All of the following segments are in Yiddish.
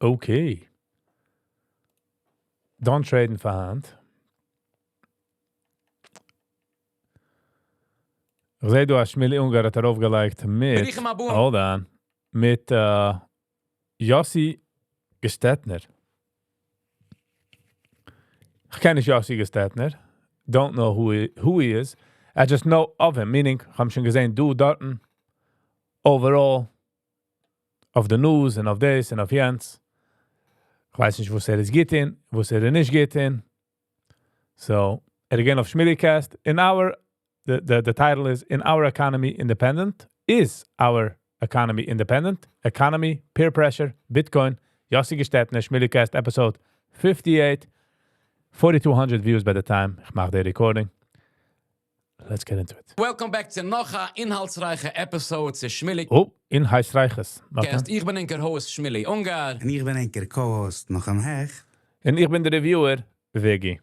Okay. Done trade ן פאר היינט. איך זעה דא אז שמילי אונגאר האט ארויפגעלייגט מיט, ברוכים הבאים. Hold on, מיט יוסי געשטעטנער. איך קען נישט יוסי געשטעטנער. Don't know who he is. I just know of him, meaning, איך האב אים שוין געזען דא, דארטן, overall, אויף די news און אויף דאס און אויף יענץ. איך ווייס נישט, וואס ער איז גוט אין, וואס ער איז נישט גוט אין. So, ער גייט אויף Shmilicast. In our, the, the, the title is "In Our Economy Independent." Is our economy independent? Economy, peer pressure, Bitcoin, Yossi Gestetner, Shmilicast, episode 58. 4200 views by the time איך מאך די recording. Let's get into it. Welcome back צו נאך א אינהאלטסרייכע episode צו Shmili Oh, אינהאלטסרייכעס. Okay. Cast. איך בין ענקער host Shmili Ungar. און איך בין ענקער co-host Nochem Hecht. און איך בין דער reviewer, Vigi.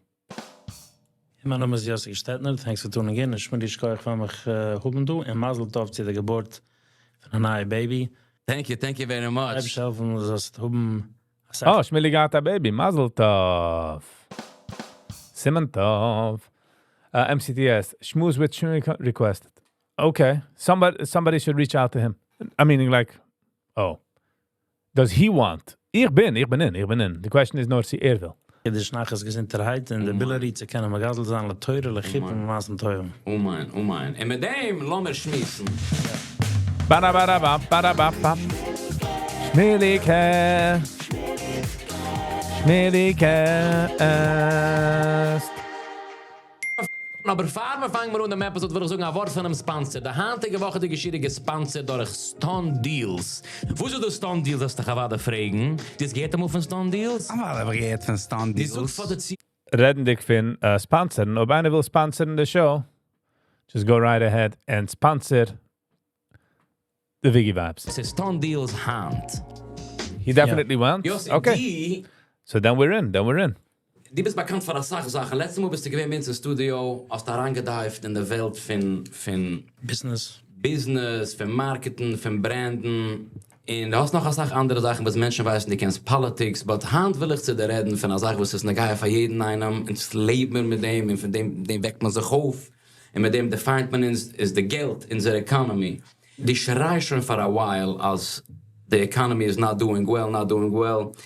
מיין נאמען איז Yossi Gestetner, thanks for tuning in. שמילי, שכוח פאר מיך האבן דא און מזל טוב צו דער געבורט פון א נייע baby. Thank you, thank you very much. אייבערשטער העלפן, זאלסט האבן א סאך Oh, Shmili got a baby. מזל טוב. סימן טוב. MCTS. Schmooze with Shmili requested. Okay. Somebody should reach out to him. I mean, like, oh. Does he want? איך בין, איך בין in, איך בין in. The question is נאר צי ער וויל. אידיש נחת, געזונטערהייט און די ability צו קענען מגדל זיין לתורה לחופה ומעשים טובים. אמן, אמן. און מיט דעם לאמיר שמועסן. Ba ba ba ba ba ba. Shmili cast. Shmili cast. אבער פאר מיר פאנגען מיר אן דעם episode, וויל איך זאגן א ווארט פונעם sponsor. די היינטיגע וואך די געשיכטע gesponsert דורך Stone Deals. וואו איז דאס Stone Deals, וועסטו אוודאי פרעגן? דו האסט געהערט אמאל פון Stone Deals? אבער האב איך געהערט פון Stone די זאגט Deals. פאר די רעדנדיג פון sponsor ן, אויב איינער וויל sponsor ן the show, just go right ahead and sponsor the Viggy Vibes. ס'איז Stone Deals היינט. He definitely wants. Yossi, Okay. די, So then we're in. Then we're in. דו ביסט באקאנט פאר א סאך זאכן. לעצטע מאל ביסטו געווען אין studio, האסט אריינגע dive ט אין די וועלט פון Business. Business, פון marketing, פון brand ן. און דו האסט נאך א סאך אנדערע זאכן, וואס מענטשן ווייסן, דו קענסט politics, but היינט וויל איך צו דיר רעדן פון א זאך, וואס איז נוגע פאר יעדן איינעם, און עס לעבט מען מיט דעם, און פון דעם וועקט מען זיך אויף. און מיט דעם define ט מען אונז, איז די געלט, אונזער economy. דו שרייסט שוין for a while, אז the economy is not doing well, not doing well.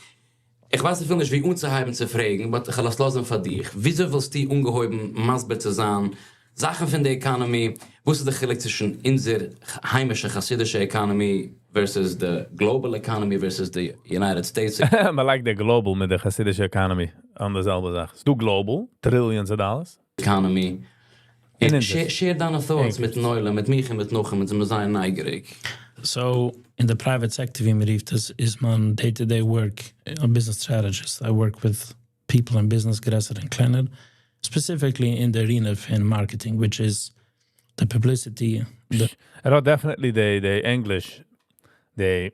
איך ווייס אפילו נישט, ווי אנצוהייבן צו פרעגן, but איך וועל עס לאזן פאר דיך. וויאזוי ווילסטו אנגעהויבן מסביר צו זיין, זאכן פון די economy, וואס איז די חילוק צווישן אונזער היימישע חסידישע economy versus the global economy versus the United States I like the global מיט די חסידישע economy אן די זעלבע זאך. ס'דא global, trillions of dollars. economy. און און אונזער. Share דיינע thoughts מיטן עולם, מיט מיך און מיט נאך, מיט זיין נייגעריג. So, in the private sector, ווי מען רופט עס, איז מיין day-to-day work a business strategist. I work with people in business, גרעסער און קלענער, specifically in the arena of marketing, which is the publicity, the ער האט definitely the English, the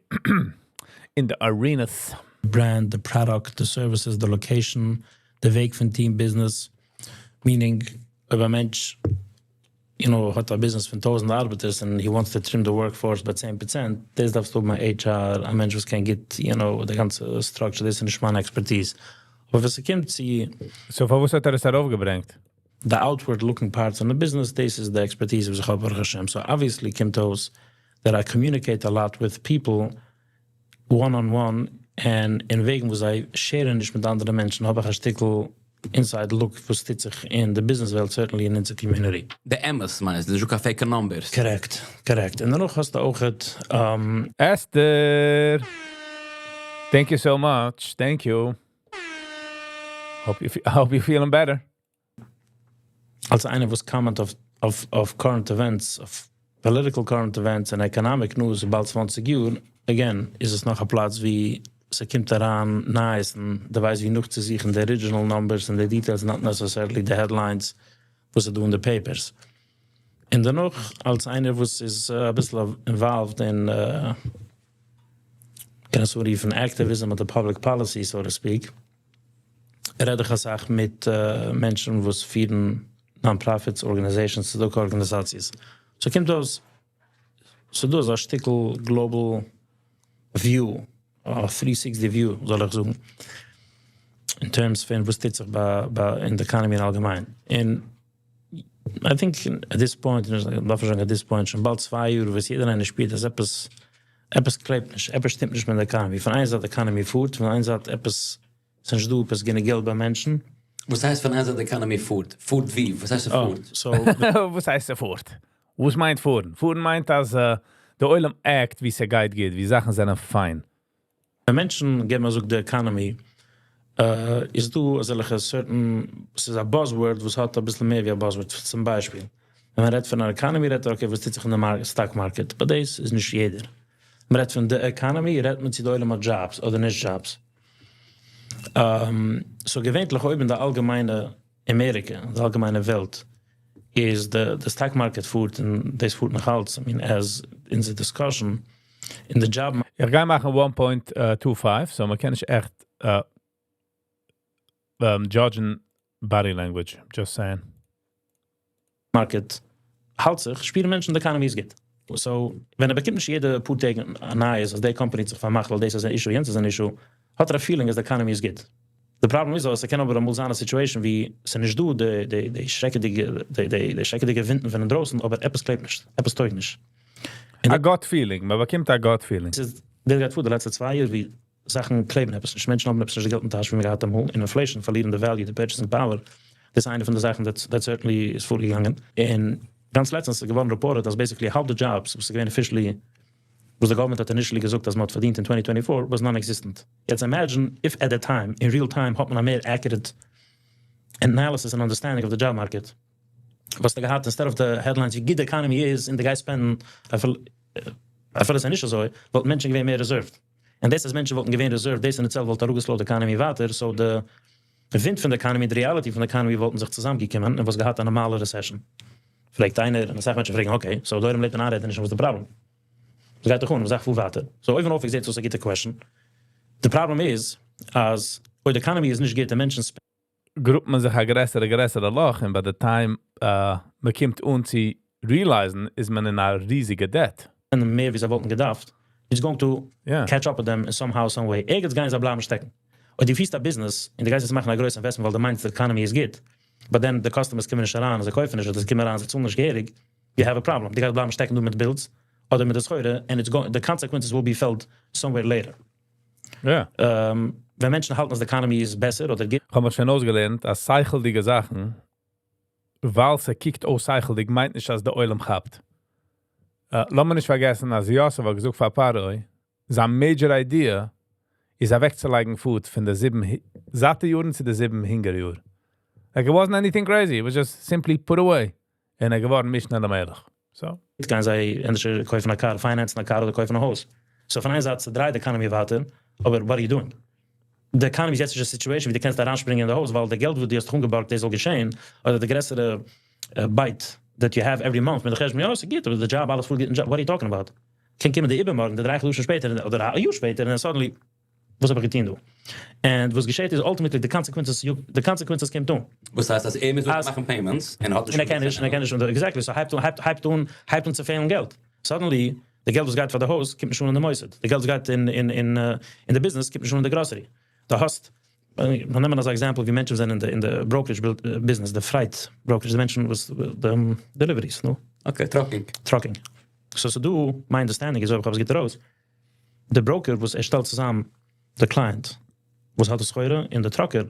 in the arenas. Brand, the product, the services, the location, the וועג פון team business. Meaning, אויב א מענטש האט א business פון 1000 ארבעטערס and he wants to trim the workforce by 10%, דאס דארפסטו האבן א HR, א מענטש וואס קען גוט די גאנצע structure, דאס איז נישט מיין expertise. אבער ווען ס'קומט צו So פארוואס האט ער עס ארויפגעברענגט? The outward looking parts on the business, this is the expertise וואס איך האב, ברוך השם. So obviously קומט אויס that I communicate a lot with people one-on-one and אין וועגן וואס זיי share ן נישט מיט אנדערע מענטשן, האב איך א שטיקל inside look וואס טוט זיך אין the business וועלט, certainly in the community. די אמת, מיינסט דו, נישט קיין fake numbers. Correct. און דערנאך האסטו אויך Esther! Thank you so much. Thank you. Hope you're feeling better. אלס איינער וואס comment אויף current events, אויף political current events and economic news באלד 20 יאר, again, איז עס נאך א פלאץ ווי ס'קומט אריין נייעס און דו ווייסט ווי נאך צו זוכן the original numbers and the details, not necessarily the headlines וואס זיי דא אין the papers. און דערנאך, אלס איינער וואס איז א ביסל involved in קען עס רופן activism אדער public policy, so to speak, רעד איך א סאך מיט מענטשן וואס פירן non-profits organizations, צדקה ארגאניזאציעס. So קומט אויס, ס'דא אזא שטיקל global view. א 360 view, זאל איך זאגן, in terms פון וואס טוט זיך ביי, ביי אין די economy אין אלגעמיין. און I think at this point, דארף איך זאגן at this point, שוין באלד 2 יאר וואס יעדער איינער שפירט אז עפעס, עפעס קלעבט נישט, עפעס שטימט נישט מיט די economy. פון איין זייט די economy פארט, פון איין זייט עפעס, ס'איז נישט דא עפעס גענוג געלט ביי מענטשן. וואס הייסט פון איין זייט די economy פארט? פארט ווי? וואס הייסט Oh, פארט? so וואס הייסט ער פארט? וואס מיינט פארן? פארן מיינט אז דער עולם act ווי ס'גייט גוט, ווי זאכן זענען פיין. ווען מענטשן געבן אזוי די economy, איז דא אזעלכע certain, ס'איז א buzzword, וואס האט א ביסל מער ווי א buzzword, צום ביישפיל. ווען מען רעדט פון אן economy, רעדט ער, okay, וואס טוט זיך אין די stock market? But דאס איז נישט יעדער. מען רעדט פון די economy, רעדט מען צו די עולם האט jobs אדער נישט jobs. So געווענליך אויב אין די אלגעמיינע אמעריקע, די אלגעמיינע וועלט, איז די stock market פארט און דאס פארט נאך אלץ, I mean, as in the discussion, in the job איך גיי מאכן 1.25, so מען קען נישט עכט judgen body language, just saying. market האלט זיך, שפירן מענטשן, די economy איז גוט. So, ווען ער באקומט נישט יעדע פאר טעג א נייעס, אז די company האט זיך פארמאכט, ווייל דאס איז אן issue, יענץ איז אן issue, האט ער א feeling אז די economy איז גוט. The problem איז, אז עס קען אבער אמאל זיין א situation ווי עס איז נישט דא די שרעקעדיגע ווינטן פון דרויסן, אבער עפעס קלעבט נישט, עפעס טויג נישט. א gut feeling, מען באקומט א gut feeling. עס איז, דער גייט פאר די לעצטע 2 יאר, ווי זאכן קלעבן עפעס נישט, מענטשן האבן עפעס נישט געלט אין טאש, ווי מיר געהאט אמאל, און inflation, פארלירן די value, די purchasing power. דאס איז איינע פון די זאכן that certainly איז פארגעגאנגען. און גאנץ לעצטנס איז געווארן reported, אז basically האלב די jobs, וואס איז געווען officially, וואס די government האט initially געזאגט, אז מען האט פארדינט אין 2024, was non-existent. יעצט imagine if at that time, in real time, האט מען א מער accurate analysis and understanding of the job market. וואס דו געהאט, instead of the headlines, ווי גוט די economy איז, און די guys spenden, אפילו איז נישט אזוי, וואלטן מענטשן געווען מער reserved. און דאס אז מענטשן וואלטן געווען reserved, דאס in itself וואלט אראפגעסלאוט די economy ווייטער, so די ווינט פון די economy, די reality פון די economy וואלטן זיך צוזאמגעקומען און וואס געהאט א נארמאלע recession. פרעגט איינער, און א סאך מענטשן פרעגן, okay, so דער עולם לעבט אין איינרעדעניש, וואס איז די problem? עס גייט דאך אן, זאך פארט ווייטער. So אויבן אויף, איך זע, דאס איז א גוטע question. The problem איז, אז אויב די economy איז נישט גוט, די מענטשן גראבט מען זיך א גרעסערע, גרעסערע לאך, און by the time מען קומט אן צו realizen, איז מען אין א ריזיגע debt. מער ווי זיי וואלטן געדארפט, it's going to catch up with them in somehow, some way. ערגעץ גייען זיי בלייבן שטעקן. אויב דו פירסט א business, און דו גייסט יעצט מאכן א גרויסע investment, ווייל דו מיינסט, די economy איז גוט, but then the customers קומען נישט אריין, זיי קויפן נישט, אדער זיי קומען אריין, זיי צאלן נישט געהעריג, you have a problem. דו גייסט בלייבן שטעקן דא מיט bills, אדער מיט די סחורה, and the consequences will be felt somewhere later. ווען מענטשן האלטן, אז די economy איז בעסער אדער גוט, איך האב מיר שוין אויסגעלערנט, אז שכל'דיגע זאכן, ווייל ס'קוקט אויס שכל'דיג, מיינט נישט, אז דער עולם כאפט. לאמיר נישט פארגעסן, אז יוסף האט געזאגט פאר פרעה, זיין major idea איז אוועקצולייגן food פון די 7 זאטע יארן צו די 7 הונגער יאר. Like it wasn't anything crazy, it was just simply put away. און ער געווארן משנה למלך. So. קען זיי ענדערש קויפן א car, finance א car אדער קויפן א הויז. So פון איין זייט דרייט די economy ווייטער, אבער what are you doing? די economy איז יעצט נישט א situation ווי דו קענסט אריינשפרינגען אין די הויז, ווייל די געלט וואס דו האסט אנגעבארגט, דאס זאל געשען, אדער די גרעסערע bite that you have every month מיט די חשבון, יא, ס'גוט, אבער די job, אלעס פארט גוט, what are you talking about? קען קומען די איבערמארגן, די 3 חדשים שפעטער, אדער א יאר שפעטער, און then suddenly, וואס האב איך געטון דא? און וואס געשעט איז, ultimately, the consequences קומט אן. וואס הייסט, אז ער מוז מאכן payments און האט און ער קען נישט, און ער קען נישט, און exactly, so הייבט אן צו פעלן געלט. Suddenly, די געלט וואס גייט פאר די הויז, קומט נישט אן אין די מוסד. די געלט וואס גייט אין די business, קומט נישט אן אין די grocery. דו האסט, מיר נעמען אלס example, ווי מענטשן זענען אין די brokerage business, די freight brokerage, די מענטשן וואס, די deliveries, no? Okay, trucking. Trucking. So דא, my understanding איז, אויב איך האב עס גוט ארויס, דער broker, וואס ער שטעלט צוזאם די client, וואס האט די סחורה, און דער trucker,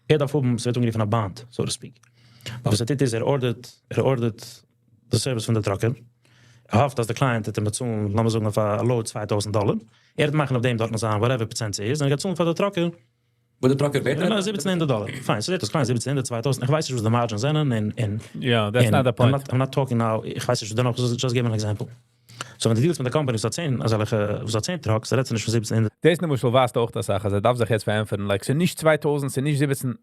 ער דארף האבן, עס ווערט אנגערופן א bond, so to speak. אבער וואס ער טוט איז, ער orderט די service פון דער trucker. ער האפט, אז דער client וועט אים באצאלן, לאמיר זאגן, אויף א load 2000 דאלאר. ער וועט מאכן אויף דעם דארט נאך זיין, whatever percent ס'איז, און ער גייט צאלן פאר דער trucker. וואו דער trucker בעט? יא, 1700 דאלאר. פיין, so דאס קליין 1700, 2000. איך ווייס נישט, וואס די margins זענען אין Yeah, that's not the point. I'm not talking now, איך ווייס נישט, דערנאך, just give an example. So ווען דו dealst מיט דער company, וואס האט 10, אזעלכע, וואס האט 10 trucks, רעדסטו נישט פון 1700. דאס למשל ווייזט אויך די זאך, אז ער דארף זיך יעצט פארענטפערן, like, ס'איז נישט 2000, ס'איז נישט 17,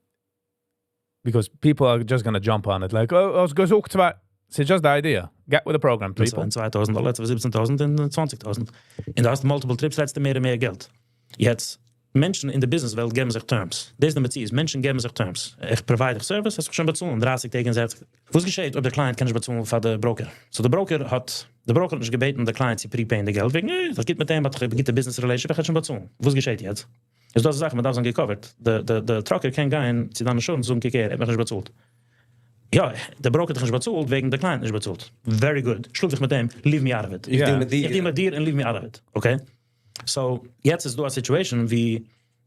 because people are just gonna jump on it, like, oh, האסט געזאגט צוויי, it's just the idea. Get with the program, people. 2000 דאלאר, 17.000 און 20.000. און דו האסט multiple trips, רעדסטו מער און מער געלט. יעצט, מענטשן אין די business וועלט געבן זיך terms. דאס איז די מציאות, מענטשן געבן זיך terms. איך provide דיך service, האסט שוין באצאלן 30 טעג און 60. וואס געשעט, אויב דער client קען נישט באצאלן פאר דער broker? So דער broker האט די broker האט נישט געבעטן די client צו prepay ען די געלט, וועגן אה, איך גוט מיט אים, האט איך א גוטע business relationship, איך וועל שוין באצאלן. וואס געשעט יעצט? איז דא אזא זאך, מען דארף זיין גע cover ט. די די די trucker קען גיין צו דיין insurance און זאגן קוק הער, ער האט מיך נישט באצאלט. יא, די broker האט דיך נישט באצאלט וועגן די client נישט באצאלט. Very good. שלאג דיך מיט אים, leave me out of it. איך deal מיט דיר. איך deal מיט דיר און leave me out of it. Okay? So, יעצט איז דא א situation ווי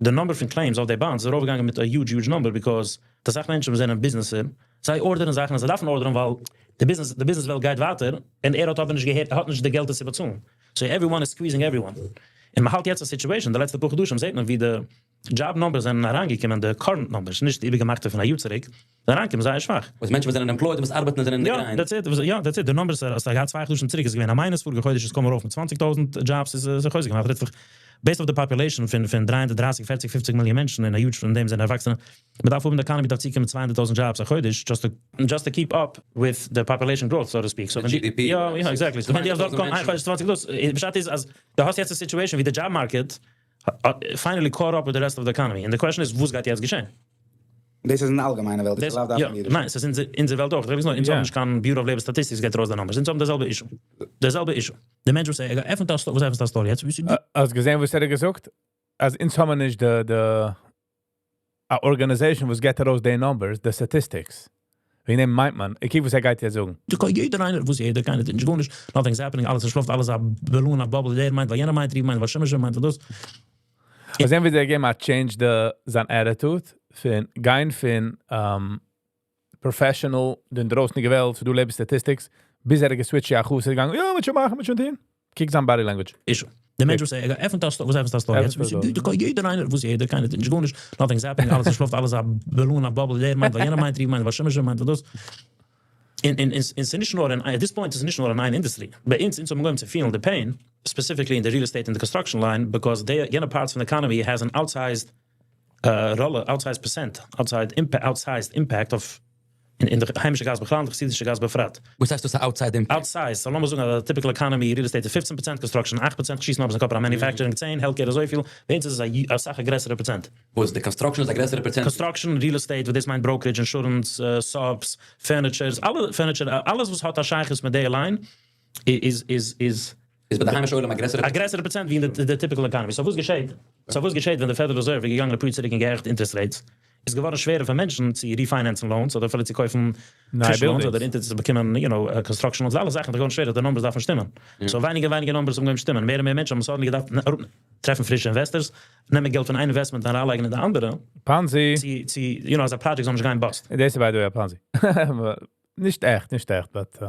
די number פון claims אויף די bonds איז ארויפגעגאנגען מיט א huge huge number because די סאך מענטשן וואס זענען ביזנעסער זיי order ען זאכן און זיי דארפן order ען ווייל די ביזנעס די ביזנעס וועלט גייט ווייטער און ער האט אבער נישט געהערט ער האט נישט די געלט עס צו באצאלן so everyone is squeezing everyone און מען האלט יעצט א situation די לעצטע פאר חדשים זעט מען ווי די job numbers זענען אריינגעקומען די current numbers נישט די איבערגעמאכטע פון א יאר צוריק זענען אריינגעקומען זייער שוואך. וואס מענטשן וואס זענען employed און וואס ארבעטן און זענען אין די grind. יא that's it יא that's it די numbers האסט געהאט 2 חדשים צוריק איז געווען א minus פאריגע חודש איז קוים ארויף מיט 20,000 דזשאבס איז זיך חוזק געמאכט רעדט זיך based אויף די population פון 330 40 50 מיליאן מענטשן און א huge פון דעם זענען ערוואקסענע מען דארף האבן די economy דארף צוקומען 200,000 דזשאבס א חודש just to just to keep up with the population growth, so to speak. So די GDP. יא יא exactly. So ווען די האסט דארט קוים איין חודש 20 דאס פשט איז אז די האסט יעצט א situation ווי די job market finally caught up with the rest of the economy און די question איז וואס גייט יעצט געשען? דאס איז אין אלגעמיינע וועלט, איך לאו דווקא אין אידיש. ניין, ס'איז אונזער וועלט אויך. איך אונז האבן נישט קיין Bureau of Labor Statistics געבט ארויס די numbers. אונז האבן די זעלבע issue. די זעלבע issue. די מענטש וואס ער עפנט א store, וואס עפנסט א store יעצט? האסט געזען וואס ער האט געזאגט? אז אונז האבן נישט די א organization וואס געבט ארויס די numbers, די statistics. וועגן דעם מיינט מען, איך קוק וואס ער גייט יעצט זאגן. יעדער איינער, וואס יעדער, קיינער טוט נישט גארנישט, nothing is happening, אלעס איז שלאפט, אלעס א balloon, א bubble, דער מיינט, ווייל יענער מיינט, ריב מיינט, ווייל שמשון מיינט, דאס. זען ווי דער געבן א change די זיין attitude פון גיין פון professional דעם דרויסנדיגע וועלט, דו לעבסט statistics, ביז ער גע switch ט יא חוץ, ער געגאנגען, יא, מ'וועט שוין מאכן, מ'וועט שוין טון. קוק זיין body language. Issue. דער מענטש וואס ער עפנט א store, וואס עפנסט א store יעצט? יעדער איינער, וואס יעדער, קיינער טוט נישט גארנישט, nothing is happening, אלעס איז שלאפט, אלעס א balloon, א bubble, דער מיינט, ווייל יענער מיינט, ריב מיינט, ווייל שמשון מיינט, דאס. און און און ס'איז נישט נאר אין, at this point איז נישט נאר אין איין industry. ביי אונז, אונז האבן אנגעהויבן צו feel ן די pain, specifically אין די real estate און די construction line, because די יענע parts פון די economy has an outsized ראלע, outsized percent, outsized impact אויף אין די היימישע גאס בכלל און די חסידישע גאס בפרט. וואס הייסט דאס א outside impact? Outsized, so לאמיר זאגן אז א typical economy, real estate איז 15%, construction 8%, שיסן אויף זיין קאפ אריין, manufacturing 10, healthcare אזויפיל, ביי אונז איז עס אסאך א גרעסערע פראצענט. וואס, די construction איז א גרעסערע פראצענט? Construction, real estate, וואס דאס מיינט brokerage, insurance, subs, furnitures, אלע furniture, אלעס וואס האט א שייכות מיט די line איז איז איז. איז ביי די היימישע עולם א גרעסערע א גרעסערע פראצענט ווי אין די typical economy. So וואס געשעט? So וואס געשעט ווען די Federal Reserve איז געגאנגען אפאר יאר צוריק און געהעכערט interest rates? איז געווארן שווערער פאר מענטשן צו refinance ן loans אדער אפילו צו קויפן פרישע loans אדער אונטער צו באקומען you know construction loans, אלע זאכן איז געווארן שווערער, די numbers דארפן שטימען. So ווייניגער ווייניגער numbers האבן אנגעהויבן שטימען, מער און מער מענטשן האבן suddenly געדארפט טרעפן פרישע investors, נעמען געלט פון איין investment און אריינלייגן אין די אנדערע. Ponzi. צו you know אז א project זאל נישט גיין bust. דאס איז by the way א Ponzi. נישט עכט, נישט עכט, but.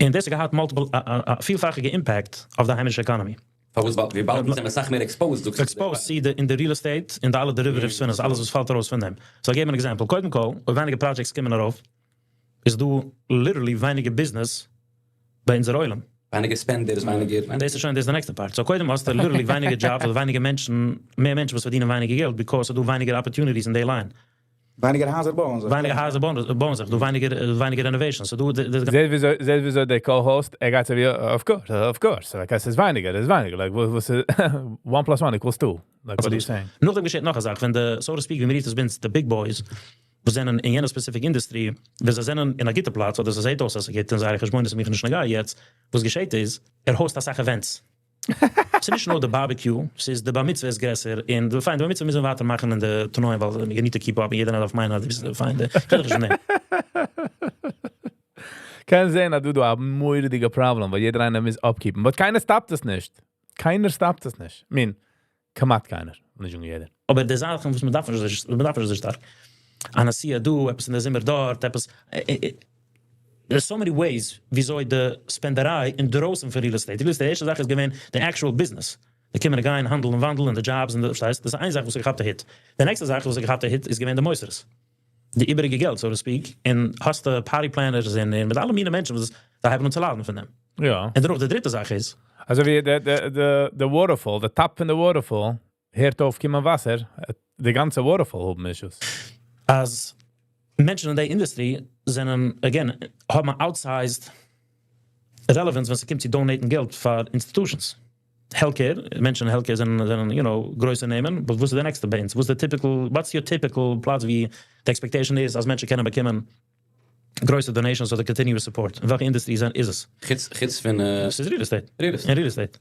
און דאס האט געהאט multiple א פילפאכיגע impact אויף די היימישע economy. פארוואס? ווייל וויבאלד מיר זענען אסאך מער exposed זאגסטו. Exposed צו די אין די real estate און די אלע derivatives פון עס, אלעס וואס פאלט ארויס פון דעם. So געבן אן example, קודם כל, אויב ווייניגער projects קומען ארויף, איז דא literally ווייניגער ביזנעס ביי אונזער עולם. ווייניגער spenders, ווייניגער. דאס איז שוין, דאס איז די נעקסטע part. So קודם האסטו literally ווייניגער דזשאבס אדער ווייניגער מענטשן, מער מענטשן וואס פארדינען ווייניגער געלט because ס'איז דא ווייניגער opportunities אין די line. ווייניגער הייזער בויען זיך. ווייניגער הייזער בויען זיך, דא ווייניגער ווייניגער renovations, ס'דא די. זעט וויאזוי זעט וויאזוי דער co-host, ער גייט אזוי ווי, of course, of course, like עס איז ווייניגער, עס איז ווייניגער, like וואס איז, one plus one equals two, like what are you saying? נאכדעם געשעט נאך א זאך, ווען די, so to speak, ווי מ'רופט עס ביי אונז, די big boys, וואס זענען אין יענע specific industry, ווען זיי זענען אין א גוטע פלאץ, אדער ס'זעט אויס אז ס'גוט אין זייערע חשבונות איז מיך נישט נוגע יעצט, וואס געשעט איז, ער host אסאך events. ס'איז נישט נאר די barbecue, ס'איז די בר מצוה איז גרעסער, און די פיין, די בר מצוה מוז מען ווייטער מאכן אין די תנאים, ווייל you need to keep up, און יעדער דארף מיינען אז דו ביסט פיין, די כ'רעד דאך נישט פון דעם. קען זען אז דא דא א מורא'דיגע פראבלעם, ווייל יעדער איינער מוז upkeep ן, but קיינער stop ט עס נישט. קיינער stop ט עס נישט. מין, כמעט קיינער, נישט זאגן יעדער. אבער די זאכן וואס מ'דארף נישט אזוי, מ'דארף נישט אזוי שטארק. א נסיעה דא, עפעס אין די זומער דארט, עפעס. There's so many ways וויאזוי די ספענדעריי אינדרויסן פון real estate. Real estate, די ערשטע זאך איז געווען די actual business. די קומען און גייען, האנדל און וואנדל, און די דזשאבס און די, פארשטייסט? דאס איז איין זאך וואס האט געכאפט א hit. די נעקסטע זאך וואס האט געכאפט א hit איז געווען די מוסדות. די איבעריגע געלט, so to speak, און האסט די party planners און מיט אלע מיני מענטשן וואס זיי הייבן אן צו ליידן פון דעם. יא. און דערנאך די דריטע זאך איז. אזוי ווי די waterfall, די top פון די waterfall הערט אויף קומען וואסער, די גאנצע waterfall האבן issues. אז מענטשן אין די industry זענען, again, האבן א outsized relevance ווען ס'קומט צו donate ן געלט פאר institutions. Healthcare, מענטשן אין healthcare זענען זענען you know גרויסע נעמען, but וואס איז די נעקסטע ביי אונז? וואס איז די typical, what's your typical פלאץ ווי די expectation איז אז מענטשן קענען באקומען. גרויסע donations אדער continuous support? אין וועלכע industry איז עס? חוץ חוץ פון ס'איז real estate. Real estate. אין real estate.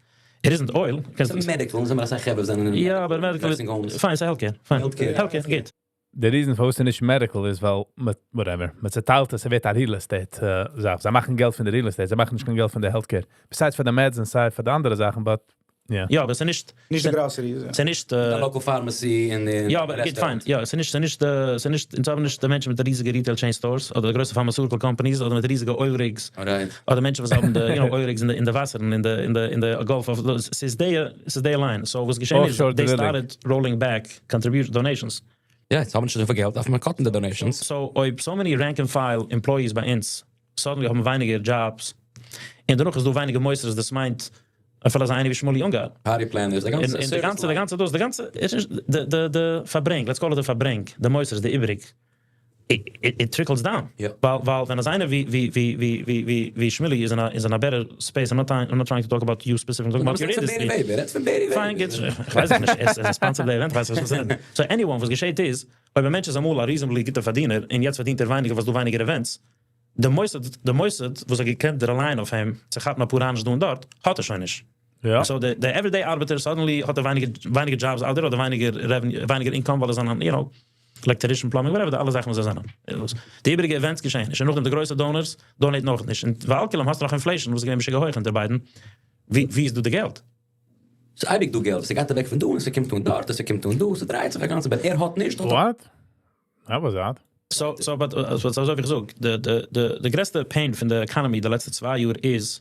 It isn't oil. ס'איז medical, זענען מיר אסאך חברה זענען אין יא, אבער medical nursing homes. Fine, ס'איז healthcare. Fine. Healthcare. Healthcare, גוט. The reason פארוואס ס'איז נישט medical איז, ווייל מיט whatever, מיט צעטיילט עס ווערט א real estate זאך. זיי מאכן געלט פון די real estate, זיי מאכן נישט קיין געלט פון די healthcare. Besides פאר די meds און סיי פאר די אנדערע זאכן, but yeah. יא, אבער ס'איז נישט נישט די groceries, יא. ס'איז נישט די local pharmacy און די יא, אבער גוט, fine. יא, ס'איז נישט אונז האבן נישט די מענטשן מיט די ריזיגע retail chain stores אדער די גרויסע pharmaceutical companies אדער מיט ריזיגע oil rigs. אדער מענטשן וואס האבן די oil rigs אין די וואסערן אין די Gulf of ס'איז די line. So וואס געשען איז, Offshore they drilling. started rolling back contribution donations. יא, יעצט האבן נישט אזויפיל געלט, דארף מען cut ן די donations. So אויב so many rank and file employees ביי אונז suddenly האבן ווייניגער jobs און דערנאך איז דא ווייניגער מוסדות, דאס מיינט אפילו אז איינער ווי שמואלי אונגאר. Party planners, די גאנצע און די גאנצע, די גאנצע דאס, די גאנצע, עס איז די פארברענג, let's call it די פארברענג, די מוסדות, די איבעריג, it trickles down. ווייל ווען אז איינער ווי שמואלי איז in a better space, I'm not trying to talk about you specifically, I'm talking about your industry. רעדט פון בערי Fine, גוט, איך ווייס נישט, עס איז א sponsored event, ווייס איך וואס רעדן. So anyone, וואס געשעט איז, אויב א מענטש איז אמאל א reasonably גוטער פארדינער, און יעצט פארדינט ער ווייניגער, וואס דא ווייניגער events, די מוסד, וואס ער געקענט rely ען אויף אים, צו כאפן א פאר אראנדזש דא און דארט, האט ער שוין נישט. So the everyday ארבעטער suddenly האט ער ווייניגער jobs אדער ווייניגער revenue, ווייניגער income, ווייל ער זענען, electrician, plumbing, whatever, די אלע זאכן וואס זיי זענען. די איבעריגע events געשען נישט. און נאכדעם די גרויסע donors donate נאך נישט. און ועל כולם האסטו נאך inflation, וואס איז געווען משוגע הויך אונטער ביידן. ווי איז דא די געלט? ס'איז אייביג דא געלט. ס'גייט אוועק פון דא און ס'קומט אן דארט, ס'קומט אן דא, ס'דרייט זיך א גאנצע צייט. ער האט נישט. What? That was odd. So, but, אזוי ווי איך זאג, די גרעסטע pain פון די economy די לעצטע 2 יאר איז,